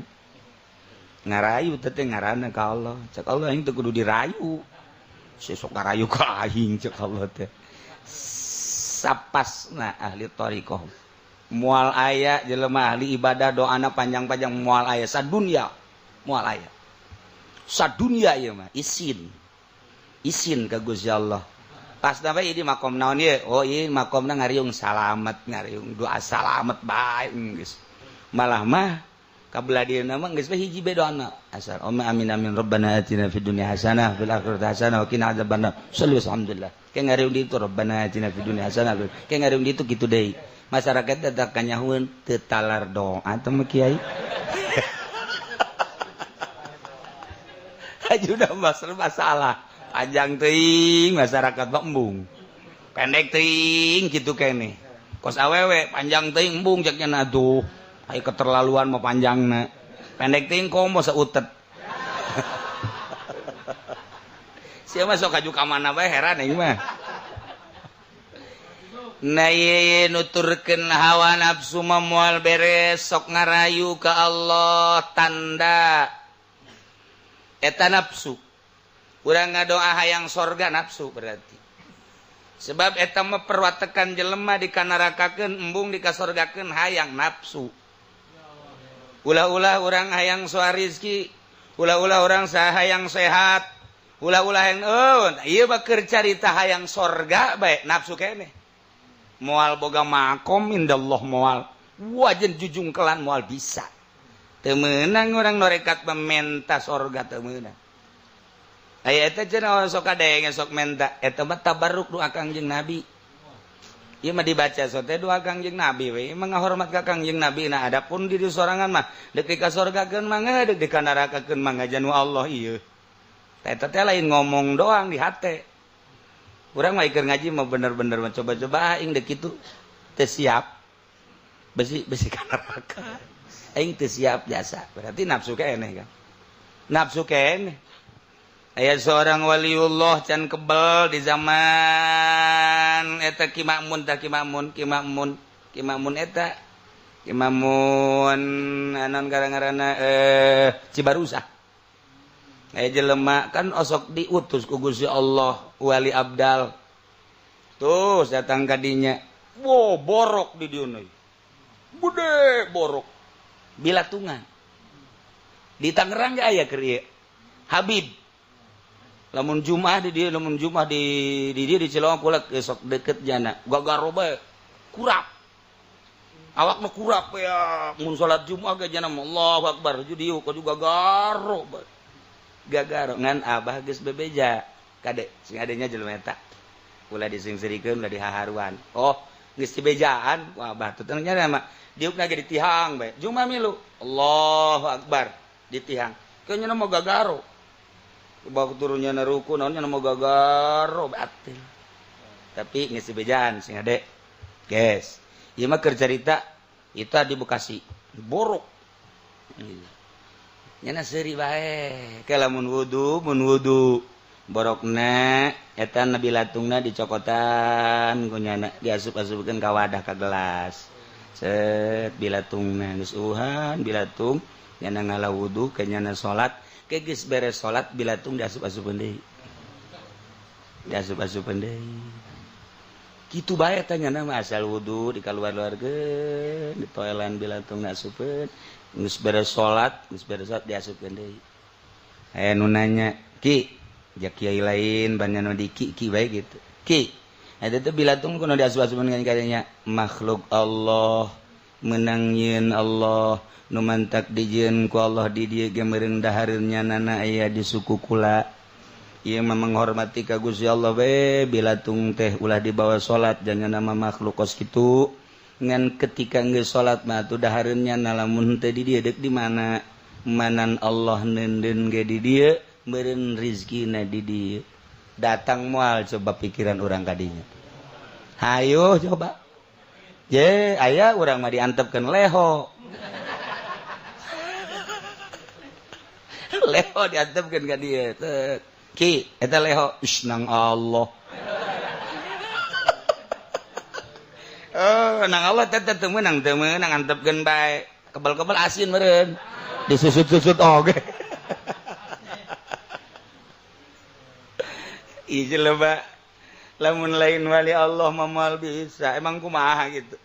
Ngarayu teh ngaranna ka Allah. Cek Allah aing teu kudu dirayu. Sesok ngarayu ka aing cek Allah teh. Sapasna ahli thariqah. Moal aya jelema ahli ibadah doana panjang-panjang moal aya sadunya. Moal aya. Sadunya ieu mah isin. Isin ka Gusti Allah. Pas bae ieu di makom naon ieu? Oh ieu makomna ngariung salamet, ngariung doa salamet bae geus. Malah mah kabla dieuna mah geus bae hiji bae doana. Asal Allahumma amin amin rabbana atina fid dunya hasanah fil akhirati hasanah wa qina adzabannar. Sallu alhamdulillah. Ke ngariung di itu rabbana atina fid dunya hasanah. Ke ngariung di itu kitu deui. Masyarakat teh kanyahueun teu talar doa teh mah kiai. Ajudah masalah. Panjang teuing masyarakat mah embung. Pendek teuing kitu keneh. Kos awewe panjang teuing embung cek nya atuh. Ai keterlaluan mah panjangna. Pendek teuing komo sautet. Sia mah sok kaju ka mana bae heran aing mah. Nah ieu nuturkeun hawa nafsu mah moal beres sok ngarayu ka Allah tanda eta nafsu. Urang ngadoa hayang sorga nafsu berarti. Sebab eta mah perwatekan jelema dikanarakakeun embung dikasorgakeun hayang nafsu. Ulah-ulah urang hayang soal rizki, ulah-ulah urang hayang sehat, ulah-ulah hayang ieu mah keur carita hayang sorga bae nafsu keneh. Moal boga makom indallah moal. Wajen jujungkelan moal bisa. Teu meunang urang norekat mementa sorga teu meunang. Aya eta cenah sok kadenge sok menta eta mah tabarruk doa Kangjeng Nabi. Ieu mah dibaca sok teh doa Kangjeng Nabi we mah ngahormat ka Kangjeng Nabi. Nah adapun diri sorangan mah deuk dikasorgakeun mangga deuk dikanarakakeun mangga janu Allah ieu. Eta teh lain ngomong doang di hate. Urang mah keur ngaji mah bener-bener mencoba-coba aing deuk kitu teu siap. Besi ka neraka. Aing teu siap jasa. Berarti nafsu keneh kan. Nafsu keneh. Aya seorang waliullah can kebel di zaman eta Ki Ma'mun tah Ki Ma'mun Ki Ma'mun Ki Ma'mun eta Ki Ma'mun anon gara-garana Cibarusah. Aya jelema kan osok diutus ku Gusti Allah wali abdal. Terus datang ka dinya. Wo borok di dieu. Gede borok. Bilatungan. Di Tangerang ge aya keur ieu. Habib. Lamun Jumat di dieu, lamun Jumat di dieu di Cilongok kula sok deket jana. Gagaro bae. Kurap. Awak mah kurap ya. Mun salat Jumat ge jana Allahu Akbar. Dieu juga gagaro bae. Gagaro ngan abah geus bebeja. Kade sing adenya jelema eta. Ulah disingserikeun ulah dihaharuan. Oh, geus dibejaan ku abah teh nya mah diukna ge ditihang bae. Jumat milu. Allahu Akbar ditihang. Kayaknya mah gagaro. Bawa turunnya na ruku naonnya mau gagaro batil. Tapi geus dibejaan sing ade. Guys, ieu mah keur carita eta di Bekasi. Borok. Nyana seuri bae. Ke lamun wudu, mun wudu borokna eta nabi latungna dicokotan ku nyana diasup-asupkeun ka wadah ka gelas. Set bilatungna geus uhan bilatung nyana ngala wudu ke nyana salat. Geus beres salat bilatung diasup-asupeun deui. Diasup-asupeun deui. Kitu bae teh nya mah asal wudu dikaluar-luarkeun, ditoelan bilatung asupeun, geus beres salat diasupkeun deui. Aya nu nanya, "Ki, ja kiai lain banyak nu di ki ki bae gitu." Ki, eta teh bilatung kudu diasup-asupeun kan kadinya makhluk Allah menang yeun Allah. Nu mantak dijieun ku Allah di dieu ge meureun dahareun nyanana aya di suku kula. Ieu mah menghormati ka Gusti Allah we bilatung teh ulah dibawa salat jangan nama makhluk kos kitu. Ngan ketika geus salat mah atuh dahareun nyana lamun teu di dieu deuk di mana? Manan Allah neundeun ge di dieu meureun rizkina di dieu. Datang moal coba pikiran urang ka dinya. Hayo coba. Ye aya urang mah diantepkeun leho. Leho diantepkeun ka dieu. Ki, eta leho, ish nang Allah. Oh, nang Allah teh teu meunang antepkeun bae. Kebel-kebel asin meureun. Disusut-susut oge. Ieu jelema lamun lain wali Allah mah moal bisa. Emang kumaha gitu.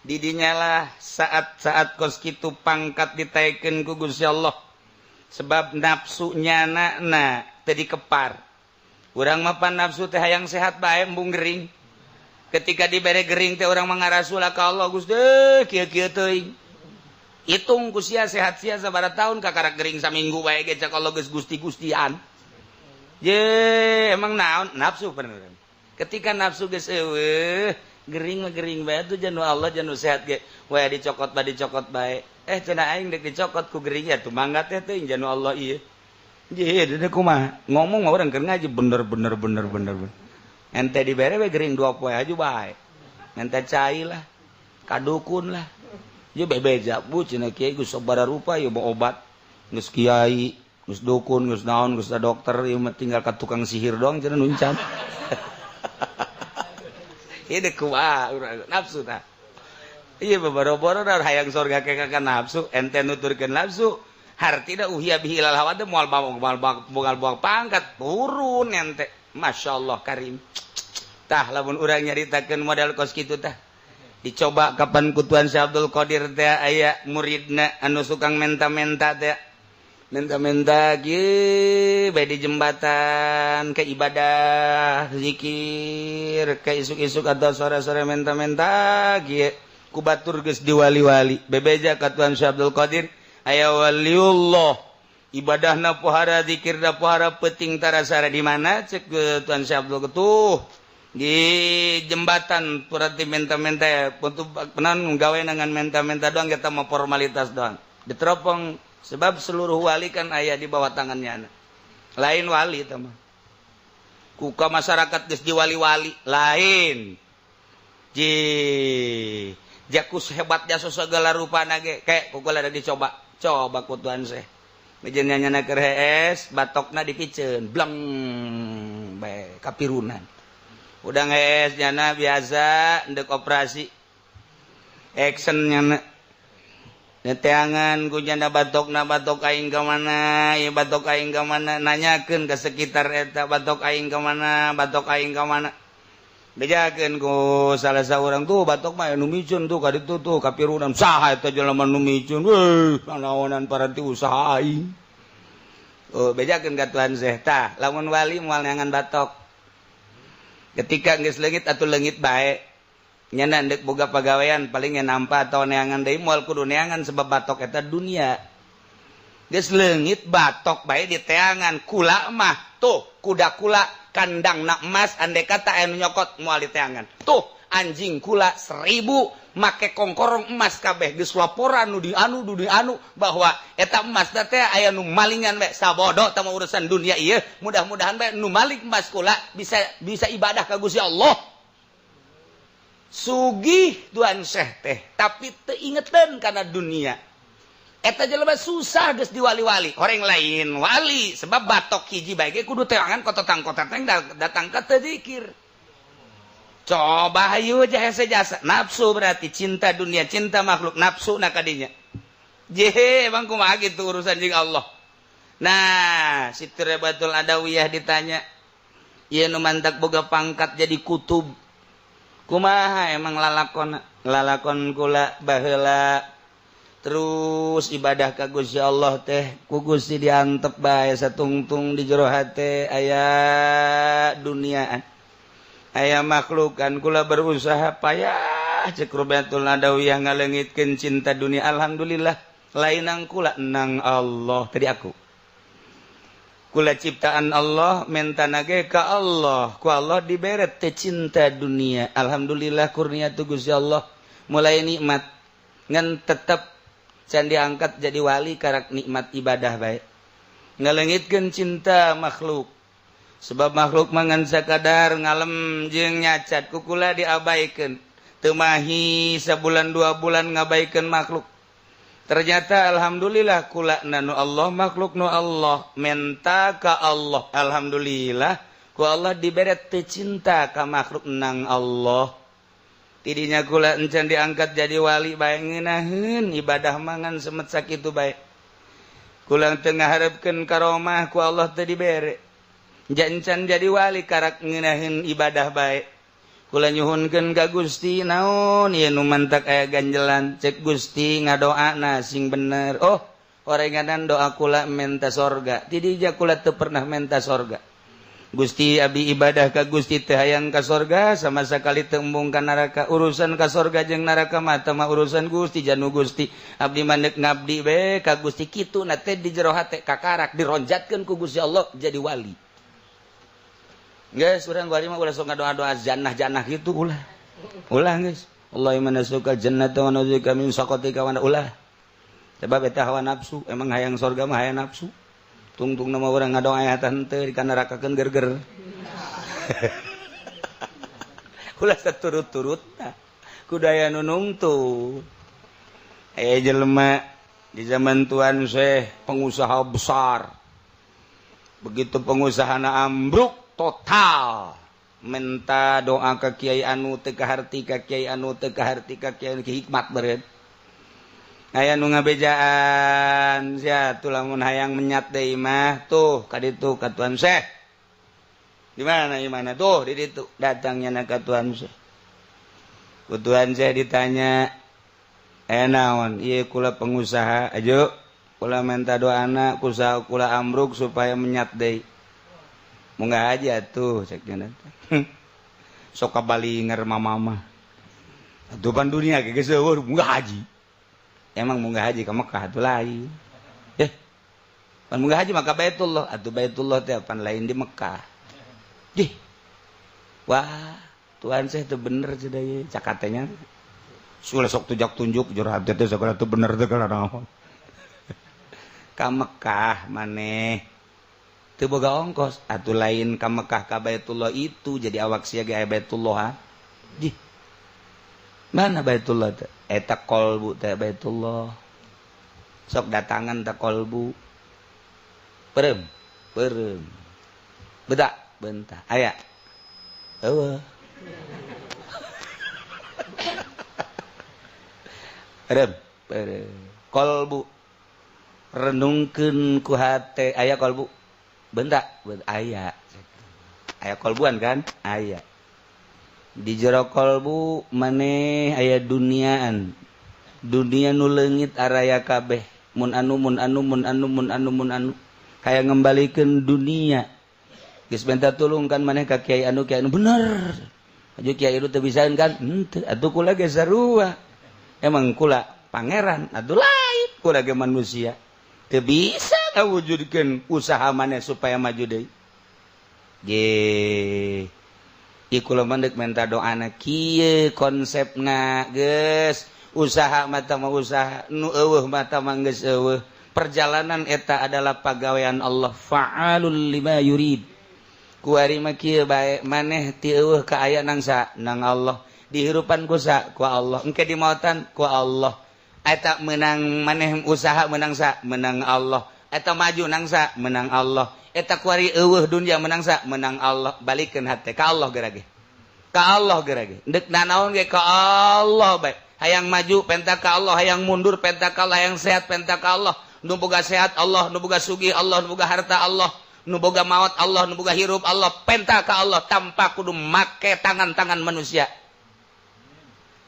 Didinya lah saat-saat kos kitu pangkat ditaekeun ku Gusti Allah. Sebab nafsunya na tadi kepar. Urang mah pan nafsu teh hayang sehat bae embung gering. Ketika dibere gering teh urang mangarasul ka Allah Gusti kieu-kieu teuing. Hitung ku sia sehat sia sabaraha tahun kakarak gering saminggu bae ge cak Allah geus gusti-gustian. Ye, emang naon nafsu bener. Ketika nafsu geus eueuh, gering mah gering bae tuh janu Allah janu sehat ge. We dicokot bae dicokot bae. Eh cenah aing dek dicokot ku gering ya tuh mangga teh teuing janu Allah ieu. Ye deui kumaha? Ngomong mah urang keur ngaji bener bener bener bener. Ente dibere we gering 2 poe aja bae. Ente cai lah, kadukun lah. Ye bebeja bu cenah kiai geus sabaraha rupa ieu mah obat. Geus kiai, geus dukun, geus naon, geus dokter ieu mah tinggal ka tukang sihir doang cenah nuncan. Ieu deuk kumaha urang nafsu tah. Iya boro-boro hayang sorga ke ka nafsu ente nuturkeun nafsu hartina uhia bihi ilal hawa teh moal moal pangkat turun ente masyaallah karim. Tah lamun urang nyaritakeun model kos kitu tah dicoba kapan ku Tuan Syekh Abdul Qadir teh aya muridna anu sukang menta-menta teh menta-menta kieu bae di jembatan ke ibadah zikir ke isuk-isuk atau sore-sore menta-menta kieu ku batur geus diwali-wali bebeja ka Tuan Syekh Abdul Qadir aya waliullah ibadahna pohara zikirna pohara peuting tarasara di mana cek Tuan Syekh Abdul tuh di jembatan purati menta-menta untuk penan gawe dengan menta-menta doang kita mau formalitas doang diteropong sebab seluruh wali kan aya di bawah tangannya lain wali tah mah kuka masyarakat geus diwali-wali lain ji jakus hebat jasa segala rupa nage kayak kukul ada dicoba coba ku Tuhan seh mejennya nyana keur hees batokna dipiceun bleng bae kapirunan udah hees nyana biasa ndek operasi action nyana neteangan ku nyana batokna batok aing ka mana ieu batok aing ka mana nanyakeun ka sekitar eta batok aing ka mana batok aing ka mana. Bejakeun ku salah saurang tuh batok mah nu micun tuh ka ditu tuh kapirunan saha eta jelema nu micun weuh naonan paranti usaha aing. Oh bejakeun ka Tuan Syekh tah lamun wali moal neangan batok. Ketika geus leungit atuh leungit bae. Nyana deuk boga pagawean paling nya nampa atau neangan deui moal kudu neangan sebab batok eta dunia. Geus leungit batok bae di teangan kula mah tuh kuda kula kandang nak emas andai kata aya nu nyokot moal di teangan tuh anjing kula 1000 make kongkorong emas kabeh geus laporan nu di anu du di anu bahwa eta emas teh aya nu malingan bae sabodo tah urusan dunia ieu mudah-mudahan bae nu maling emas kula bisa bisa ibadah ka Gusti Allah. Sugih Tuan Syekh teh tapi teu ingeteun kana dunia. Eta jelema susah geus diwali-wali. Horeng lain wali sebab batok hiji bae ge kudu teangan kototang-kototang datang ka teu zikir. Coba hayu jasa jasa nafsu berarti cinta dunia, cinta makhluk, nafsu na kadinya. Jehe emang kumaha gitu urusan jeung Allah. Nah, Siti Rabiatul Adawiyah ditanya, ieu nu mantak boga pangkat jadi kutub. Kumaha emang lalakon lalakon kula baheula terus ibadah ka Gusti Allah teh ku Gusti diantep bae satungtung di jero hate aya duniaan aya makhlukan kula berusaha payah cek Rabiatul Adawiyah ngaleungitkeun cinta dunia alhamdulillah lain nang kula nang Allah tadi aku kula ciptaan Allah mentana ge ka Allah ku Allah dibere teh cinta dunia alhamdulillah kurnia tu Gusti Allah mulai nikmat ngan tetep can diangkat jadi wali karak nikmat ibadah baik ngalengitkeun cinta makhluk sebab makhluk mangan sakadar ngalem jeung nyacat ku kula diabaikeun teu mahi sabulan 2 bulan ngabaikeun makhluk ternyata alhamdulillah kula nu Allah makhluk nu Allah menta ka Allah alhamdulillah ku Allah dibere teu cinta ka makhluk nang Allah. Tidinya kula encan diangkat jadi wali bae ngeunaheun ibadah mangan semet sakitu bae. Kula teu ngaharepkeun karomah ku Allah teu dibere. Encan jadi wali karak ngeunaheun ibadah bae. Kula nyuhunkeun ka Gusti naon ieu nu mantak aya ganjelan cek Gusti ngadoana sing bener. Oh, orenganan doa kula menta sorga. Tidinya kula teu pernah menta sorga. Gusti abi ibadah ka Gusti teu hayang ka sorga sama sekali teu embung ka neraka urusan ka sorga jeung neraka mah teu mah urusan Gusti janu Gusti abdi mah neuk ngabdi we ka Gusti kitu na teh di jero hate kakarak dironjatkeun ku Gusti Allah jadi wali. Geus urang wali mah ulah sok ngadoa-doa jannah-jannah kitu ulah. Ulah geus. Allahumma nas'aluka jannata wa na'udzubika min sakhatika wa ulah. Sebab eta hawa nafsu emang hayang sorga mah hayang nafsu. Tungtung nama orang ngadoa aya teh henteu dikanarakakeun gerger. Ulah saturut-turutna. Kudaya nu nungtun. Aya jelema di zaman Tuan Syekh pengusaha besar. Begitu pengusahana ambruk total. Minta doa ka kiai anu teu kaharti ka kiai anu teu kaharti ka kiai anu hikmat beureut. Aya nu ngabejaan sia tuh lamun hayang menyat deui mah tuh ka ditu ka Tuan Syekh. Di mana di mana tuh di ditu datangnya na ka Tuan Syekh. Ku Tuan Syekh ditanya naon ieu kula pengusaha ajo kula minta doana kusaha kula ambruk supaya menyat deui. Munggah aja tuh cek nya teh. Sok kabalinger mama mah. Atuh pan dunia ge geus eueuh munggah haji. Emang munggah haji ke Mekah atuh lain. Pan munggah haji maka Baitullah atuh Baitullah teh pan lain di Mekah. Dih. Wah, Tuhan saya teu bener cenah ieu cakatenya. Sulah sok tujak tunjuk jero hati teh sagala teu bener teh kana naon. Ka Mekah maneh teu boga ongkos atuh lain ka Mekah ka Baitullah itu jadi awak sia ge aya Baitullah. Dih. Mana Baitullah teh? Eta kolbu teh Baitullah. Sok datangan teh kolbu. Perem, perem. Bedak, bentah. Aya. Eueuh. Perem, perem. Kolbu. Renungkeun ku hate aya kolbu. Bentak, aya. Aya kolbuan kan? Aya. Di jero kolbu maneh aya duniaan. Dunia nu leungit araya kabeh. Mun anu mun anu mun anu mun anu mun anu kaya ngembalikeun dunia. Geus minta tulung kan maneh ka kiai anu bener. Aju kiai itu teu bisaeun kan? Henteu, atuh kula ge sarua. Emang kula pangeran atuh lain kula ge manusia. Teu bisa ngawujudkeun usaha maneh supaya maju deui. Ge iku mah deuk minta doana kieu konsepna geus usaha mata mah usaha nu eueuh mata mah geus eueuh. Perjalanan eta adalah pagawean Allah fa'alul lima yurid. Kuari mah kieu bae maneh ti eueuh ka aya nangsa nang Allah dihirupan ku sa ku Allah engke dimautan ku Allah. Eta menang maneh usaha menang sa menang Allah. Eta maju nangsa menang Allah. Eta kuari eueuh dunya menang sa menang Allah. Balikeun hate ka Allah gerage. Ka Allah gerage. Deuk nanaon ge ka Allah bae. Hayang maju penta ka Allah, hayang mundur penta ka Allah, hayang sehat penta ka Allah. Nu boga sehat Allah, nu boga sugih Allah, nu boga harta Allah, nu boga maot Allah, nu boga hirup Allah, penta ka Allah tanpa kudu make tangan-tangan manusia.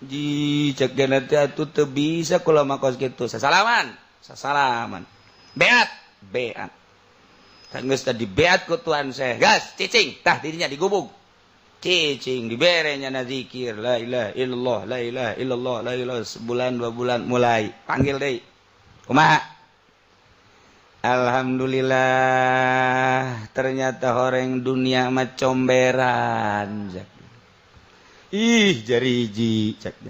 Ji cek gana teh atuh teu bisa kula mah kos kitu. Sasalaman, sasalaman. Beat, beat. Geus tadi beat ku tuan saya. Gas, cicing, tah dirinya digubug. Cicing dibere nya zikir la ilaha illallah, la ilaha illallah, la ilaha sebulan dua bulan mulai panggil deui. Kumaha? Alhamdulillah ternyata horeng dunia mah comberan. Ih jari hiji cek.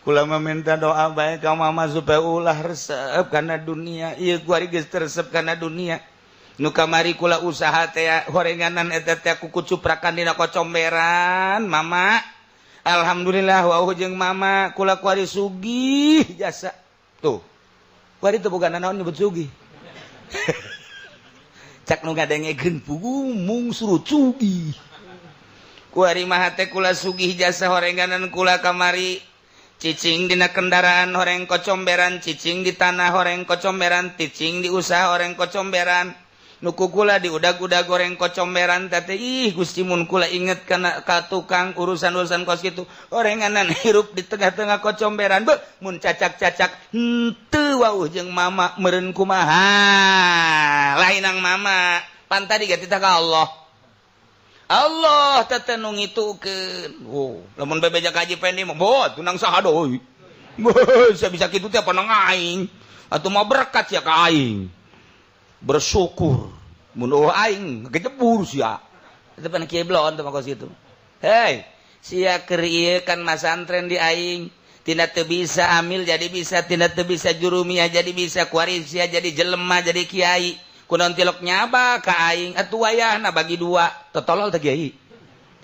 Kula mah minta doa bae ka mama supaya ulah resep kana dunia. Ieu kuari geus resep kana dunia. Nu kamari kula usaha teh horenganan eta teh ku kucuprakan dina kocomberan mama. Alhamdulillah wau jeung mama kula kuari sugih jasa. Tuh. Kuari teu boga nanaon nyebut sugih. Cak nu ngadengekeun pugu mung surut sugih. Kuari mah teh kula sugih jasa horenganan kula kamari. Cicing dina kendaraan horeng kocomberan, cicing di tanah horeng kocomberan, cicing di usaha horeng kocomberan. Nuku kula di udag-udag goreng kocomberan teh ih Gusti mun kula inget kana ka tukang urusan-urusan kos kitu orenganan hirup di tengah-tengah kocomberan beuh mun cacak-cacak henteu wauh jeung mama meureun kumaha lain nang mama pan tadi ge titah ka Allah. Allah teh nu ngitukeun. Oh lamun bebeja ka Haji Pendi mah boh tunang saha deui. Beuh bisa kitu teh panang aing atuh mah berkat sia ka aing. Bersyukur mun eueuh aing ngejebur sia. Itu pan kieu blon teh mah kos kitu. Hei, sia keur ieu kan masantren di aing. Tina teu bisa amil jadi bisa, tina teu bisa jurumiyah jadi bisa, kuari sia jadi jelema jadi kiai. Kunaon tilok nyaba ka aing atuh wayahna bagi dua. Totolol teh kiai.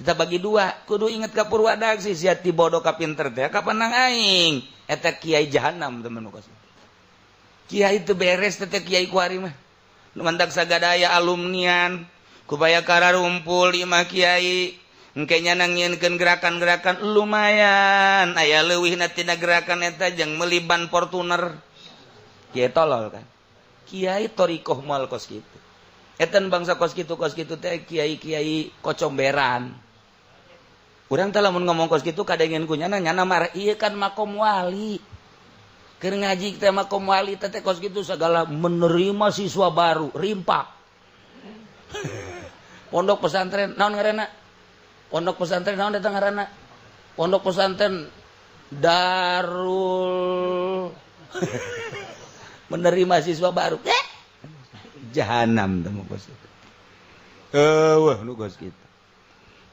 Kita bagi dua, kudu inget ka Purwadaksi sia ti bodoh ka pinter teh kapan nang aing. Eta kiai jahanam teman kos. Kiai teu beres teh kiai kuari mah. Nu mantak sagadaya alumnian kubaya kararumpul lima kiai engke nya nangieunkeun gerakan-gerakan lumayan aya leuwihna tina gerakan eta jeung meuli ban Fortuner. Kiai tolol kan. Kiai thoriqoh moal kos kitu. Eta bangsa kos kitu teh kiai-kiai kocomberan. Urang teh lamun ngomong kos kitu kadengen ku nyana nyana marah ieu kan makom wali. Keur ngaji teh makom wali teh kos kitu segala menerima siswa baru rimpak. Pondok pesantren naon ngaranna? Pondok pesantren naon eta ngaranna? Pondok pesantren Darul menerima siswa baru. Jahanam teh kos kitu. Eueuh nu kos kitu.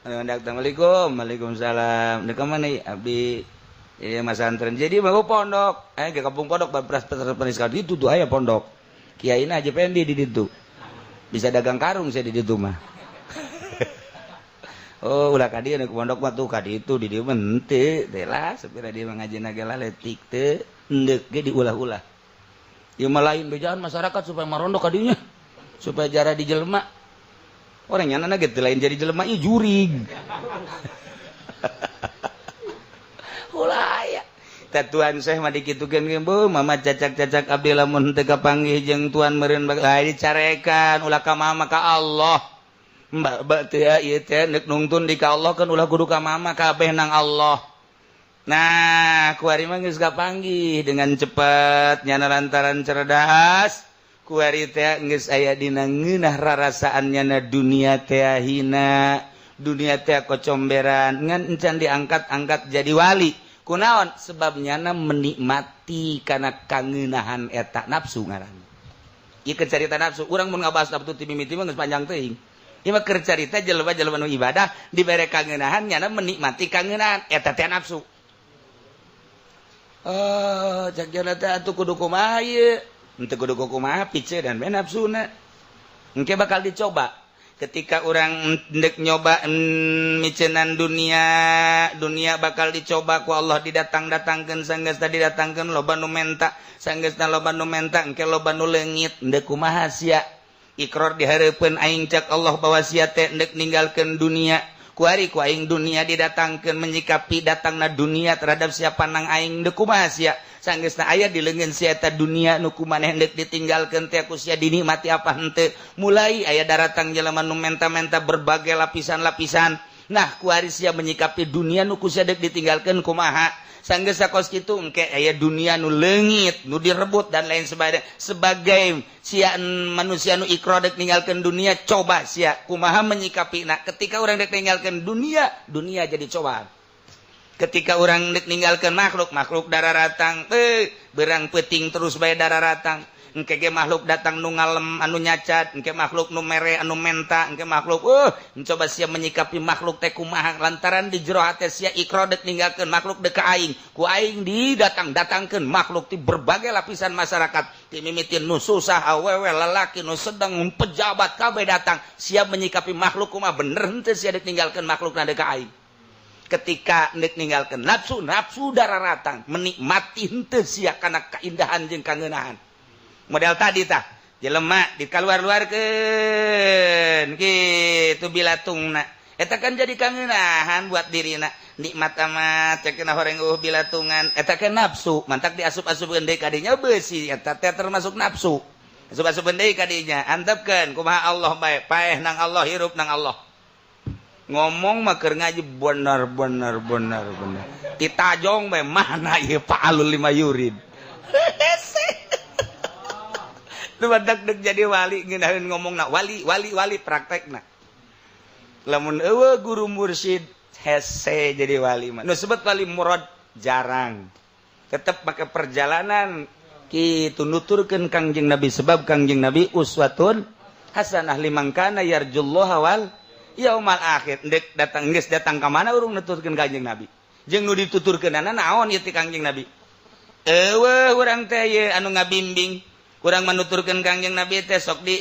Assalamualaikum, waalaikumsalam. Deuk ka mana abdi? Iya masantren. Jadi mau pondok, ke kampung pondok beras penis kali itu tuh aya pondok. Kiai aja pendi di ditu. Bisa dagang karung saya di ditu mah. Oh, ulah ka dieu ke pondok mah tuh ka ditu di dieu mah henteu. Teh lah sapira dieu mah ngajina ge lah letik teu endeuk ge diulah-ulah. Ieu mah lain bejaan masyarakat supaya marondok ka dieu nya. Supaya jara di jelema. Orang nyana ge teu lain jadi jelema ieu jurig. Ulah aya. Tah tuan Syekh mah dikitukeun ge beuh mama cacak-cacak abdi lamun teu kapanggih jeung tuan meureun bae dicarekan ulah ka mama ka Allah. Mbak mbak teh ieu teh neuk nungtun di ka Allah kan ulah kudu ka mama kabeh nang Allah. Nah, kuari mah geus kapanggih dengan cepat nyana lantaran cerdas. Kuari teh geus aya dina ngeunah rarasaan nyana dunia teh hina, dunia teh kocomberan ngan encan diangkat-angkat jadi wali. Kunaon? Sebab nyana menikmati kana kangeunahan eta nafsu ngaranna. Ieu keur carita nafsu, urang mun ngabahas nafsu ti mimiti mah geus panjang teuing. Ieu mah keur carita jelema-jelema nu ibadah dibere kangeunahan nyana menikmati kangeunahan eta teh nafsu. Oh, cak jana teh atuh kudu kumaha ieu? Henteu kudu kumaha pice dan bae nafsuna. Engke bakal dicoba. Ketika orang ndek nyoba micenan dunia, dunia bakal dicoba ku Allah didatang-datangkeun sanggeusna didatangkeun loba nu menta, sanggeusna loba nu menta engke loba nu leungit ndek kumaha sia. Ikrar dihareupeun aing cak Allah bahwa sia teh ndek ninggalkeun dunia. Kuari ku aing dunia didatangkeun menyikapi datangna dunia terhadap siapa nang aing ndek kumaha sia. Sanggeusna aya di leungeun sia eta dunia nu ku maneh deuk ditinggalkeun teh ku sia dinikmati apa henteu. Mulai aya daratang jelema nu menta-menta berbagai lapisan-lapisan. Nah, kuari sia menyikapi dunia nu ku sia deuk ditinggalkeun kumaha. Sanggeusna kos kitu engke aya dunia nu leungit, nu direbut dan lain sebagainya. Sebagai sia manusia nu ikrar deuk ninggalkeun dunia, coba sia kumaha menyikapi. Nah, ketika urang deuk ninggalkeun dunia, dunia jadi cobaan. Ketika orang dek ninggalkeun makhluk, makhluk dararatang, berang peting terus bae dararatang. Engke ge makhluk datang nu ngalem anu nyacat, engke makhluk nu mere anu menta, engke makhluk coba sia menyikapi makhluk teh kumaha lantaran di jero hate sia ikrar dek ninggalkeun makhluk dek ka aing. Ku aing didatang-datangkeun makhluk ti berbagai lapisan masyarakat, ti mimitin nu susah, awewe, lalaki, nu sedang, pejabat kabeh datang. Sia menyikapi makhluk kumaha bener henteu sia dek ninggalkeun makhluk na dek ka aing. Ketika nek ninggalkeun nafsu, nafsu dararatang menikmati henteu sia kana kaindahan jeung kangeunahan. Model tadi tah, jelema dikaluar-luarkeun kitu bilatungna. Eta kan jadi kangeunahan buat dirina. Nikmat amat cek kena horeng bilatungan. Eta kan nafsu, mantak diasup-asupkeun deui ka dinya beusi eta teh termasuk nafsu. Asup-asupkeun deui ka dinya, antepkeun kumaha Allah bae, paeh nang Allah, hirup nang Allah. Ngomong mah keur ngaji bener bener bener bener. Ditajong bae mana ieu fa'alul lima yurid. Nu badak deuk jadi wali ngeunaheun ngomongna wali wali wali praktekna. Lamun eueuh guru mursyid hese jadi wali mah. Nu sebut wali murad jarang. Tetep make perjalanan kitu nuturkeun Kangjeng Nabi sebab Kangjeng Nabi uswatun hasanah liman kana yarjullaha wal yaumal akhir. Ndek datang geus datang ka mana urang nuturkeun Kangjeng Nabi. Jeung nu dituturkeunana naon ieu ti Kangjeng Nabi? Eueuh urang teh ieu anu ngabimbing. Kurang menuturkeun Kangjeng Nabi teh sok di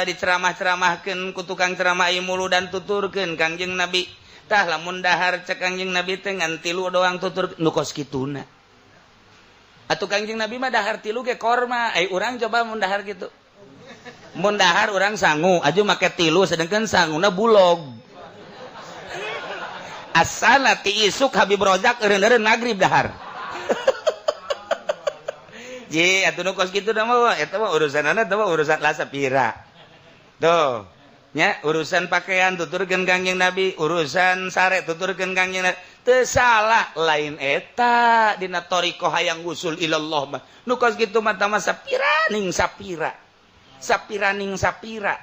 diceramah-ceramahkeun ku tukang ceramah ieu mulu dan tuturkeun Kangjeng Nabi. Tah lamun dahar cek Kangjeng Nabi teh ngan tilu doang tutur nu kos kituna. Atuh Kangjeng Nabi mah dahar tilu ge korma. Ai urang coba mun dahar kitu. Mun dahar urang sangu aju make tilu sedangkan sanguna bulog. Asana ti isuk Habib Rozak eureun-eureun magrib dahar. Ji atuh nu kos kitu da mah eta mah urusanana eta mah urusan lasapira. Tuh, nya urusan pakaian tuturkeun Kangjeng Nabi, urusan sare tuturkeun Kangjeng Nabi. Teu salah lain eta dina thariqah hayang usul ilallah mah. Nu kos kitu mah tah mah sapiraning sapira. Sapiraning sapira.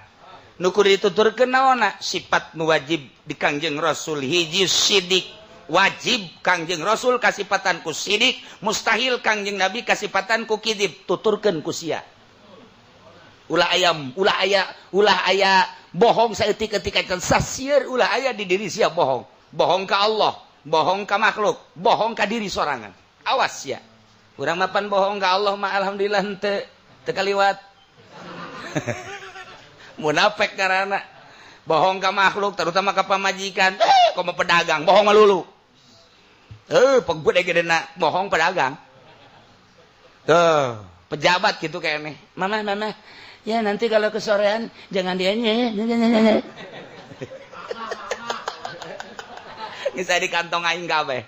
Nu kudu dituturkeun naonna? Sifat nu wajib di Kangjeng Rasul hiji sidik. Wajib Kangjeng Rasul kasipatan ku sidik, mustahil Kangjeng Nabi kasipatan ku kidib, tuturkeun ku sia. Ulah ayam, ulah aya, ulah aya bohong saeutik-eutik acan sasieur ulah aya di diri sia bohong. Bohong ka Allah, bohong ka makhluk, bohong ka diri sorangan. Awas sia. Urang mapan bohong ka Allah mah alhamdulillah henteu teu kaliwat. Munafik karana bohong ka makhluk terutama ka pamajikan, komo pedagang bohong melulu. Pegut gedena bohong pedagang. Tuh, pejabat gitu kayaknya. Mama, mama, ya nanti kalau kesorean jangan dianya. Geus di kantong aing kabeh.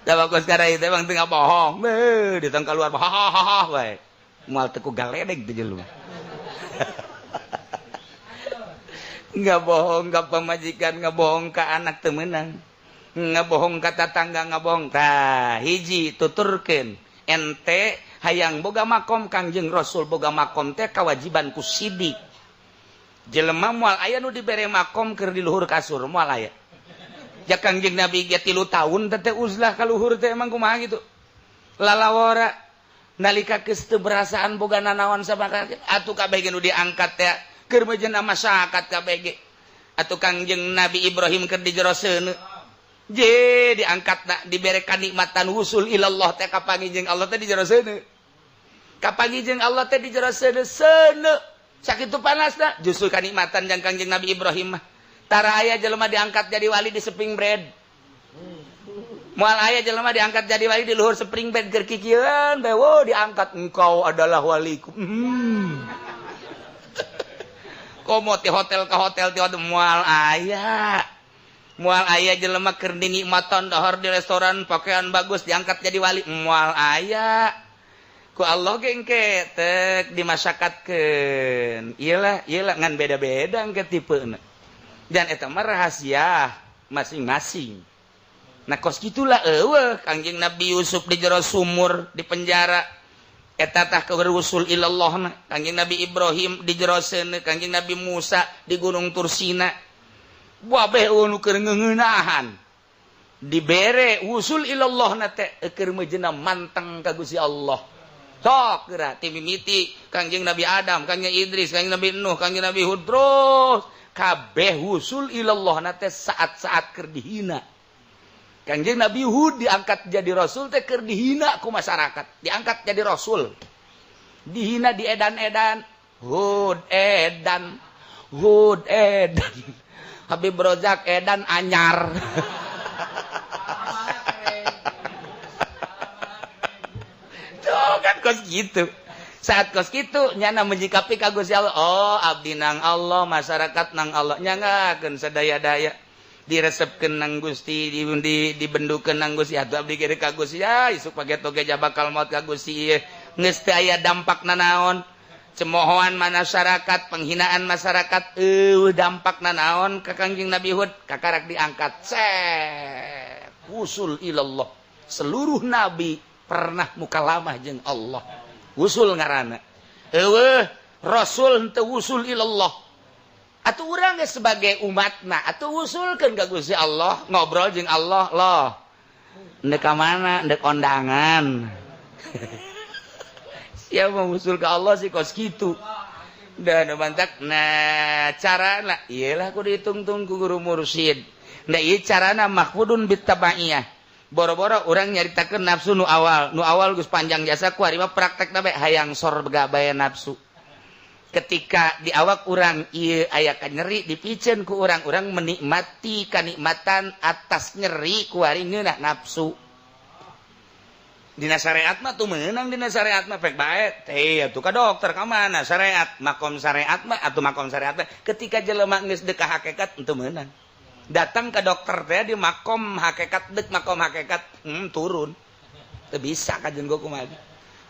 Da bagus karena itu emang tengah bohong. Beuh, ditong keluar hahaha bae. Moal teu ku galedeg teh jelema. Nggak bohong ka pamajikan, nggak bohong ka anak teu meunang, nggak bohong ka tatangga, nggak bohong. Tah, hiji tuturkeun ente hayang boga makom Kangjeng Rasul, boga makom teh kewajiban ku sidik. Jelema moal aya nu dibere makom keur di luhur kasur, moal aya. Ja Kangjeng Nabi ge 3 tahun teh uzlah ka luhur teh, emang kumaha gitu. Lalawora nalika geus teu berasaan boga nanaon sama atuh kabeh ge nu diangkat teh keur meujeuhna masyarakat kabeh ge. Atuh Kangjeng Nabi Ibrahim keur di jero seuneu je diangkat nak dibere kanikmatan wusul ilallah teh, kapanggih jeung Allah teh di jero seuneu, kapanggih jeung Allah teh di jero seuneu, seuneu sakitu panasna justru kanikmatan jang Kangjeng Nabi Ibrahim mah. Tara aya jelema diangkat jadi wali di spring bed, moal aya jelema diangkat jadi wali di luhur spring bed keur kikieuan bae, wo diangkat, engkau adalah waliku. Komo ti hotel ke hotel, ti hotel, moal aya. Moal aya jelema keur dinikmatan dahar di restoran, pakaian bagus, diangkat jadi wali, moal aya. Ku Allah ge engke tek dimasyarakatkeun, iyalah iyalah, ngan beda-beda engke tipena dan eta mah rahasia masing-masing. Nah, kos gitulah eueuh Kangjeng Nabi Yusuf di jero sumur di penjara eta tah keur wusul ilallah na. Kangjeng Nabi Ibrahim di jero seuneu, Kangjeng Nabi Musa di Gunung Tursina. Wabeh nu keur ngeuneunahan dibere wusul ilallah na teh keur meujeuhna manteng ka Gusti Allah. Sok geura ti mimiti Kangjeng Nabi Adam, Kangjeng Idris, Kangjeng Nabi Nuh, Kangjeng Nabi Hud, terus kabeh wusul ilallah na teh saat-saat keur dihina. Kangjeng Nabi Hud diangkat jadi rasul teh keur dihina ku masyarakat, diangkat jadi rasul. Dihina di edan-edan, Hud edan, Hud edan. Habib Rozak edan anyar. Tuh kan kos gitu. Saat kos gitu nyana menyikapi ka Gusti Allah, oh abdi nang Allah, masyarakat nang Allah, nyangakeun sadaya-daya. Diresepkeun nang Gusti, dibendukeun nang Gusti, atuh abdi ge ka Gusti, ya isuk pageto ge bakal maot ka Gusti ieu. Geus teu aya dampak nanaon. Cemohoan masyarakat, penghinaan masyarakat, dampak nanaon ka Kangjeng Nabi Hud, kakarak diangkat. Set, wusul ilallah. Seluruh nabi pernah mukalamah jeung Allah. Wusul ngaranna. Eueuh, rasul henteu wusul ilallah. Atuh urang ge sebagai umatna, atuh wusulkeun ka Gusti Allah, ngobrol jeung Allah loh. Ndek ka mana? Ndek kondangan. Siapa wusul ke Allah sih kos gitu. Dan mantak nah carana iyalah kudu ditungtung ku guru mursyid. Nah ieu carana mahfudun bitabaiyah. Boro-boro urang nyaritakeun nafsu nu awal, nu awal geus panjang jasa ku ari mah praktekna bae hayang sorga bae nafsu. Ketika di awak urang ieu aya ka nyeri dipiceun ku urang, urang menikmati kanikmatan atas nyeri ku ari ngeunah nafsu. Dina syariat mah tuh meunang, dina syariat mah pek bae teh atuh ka dokter ka mana syariat makom syariat mah atuh makom syariat mah ketika jelema geus deuk ka hakikat henteu meunang datang ke dokter teh di makom hakikat deuk makom hakikat turun teu bisa kajen gua kumaha.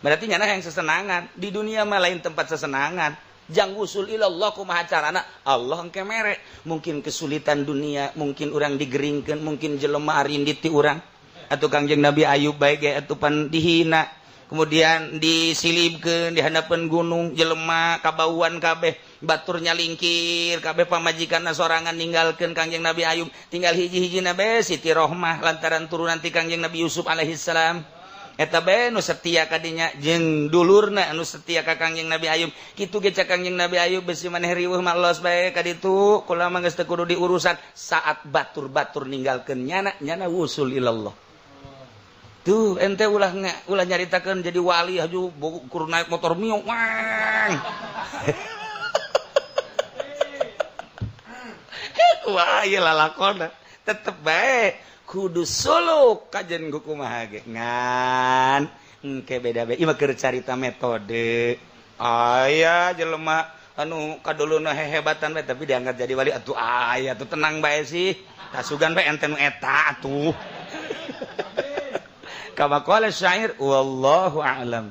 Berarti nyana yang sesenangan di dunia mah lain tempat sesenangan. Jang wusul ilallah kumaha carana Allah engke mere. Mungkin kesulitan dunia, mungkin urang digeringkeun, mungkin jelema arindit ti urang. Atau Kangjeng Nabi Ayub bae ge atuh pan dihina, kemudian disilibkeun di handapeun gunung, jelema kabauan kabeh, baturnya lingkir kabeh, pamajikanna sorangan ninggalkeun Kangjeng Nabi Ayub, tinggal hiji-hijina bae Siti Rohmah lantaran turunan ti Kangjeng Nabi Yusuf alaihissalam. Eta bae nu setia kadinya jeung dulurna anu setia ka Kangjeng Nabi Ayub. Kitu ge cak Kangjeng Nabi Ayub besi maneh riweuh mah los bae ka ditu, kula mah geus teu kudu diurusan. Saat batur-batur ninggalkeun nyana, nyana wusul ilallah. Tuh ente ulah ulah nyaritakeun jadi wali haju kur naik motor Mio wang. Wah ieu lalakonna tetep bae kudu suluk kajen kumaha ge ngan engke beda-beda ieu mah keur carita metode. Aya jelema anu kaduluna hehebatan bae tapi diangkat jadi wali atuh aya atuh tenang bae sih kasugan bae ente nu eta atuh. Kama qala syair wallahu a'lam.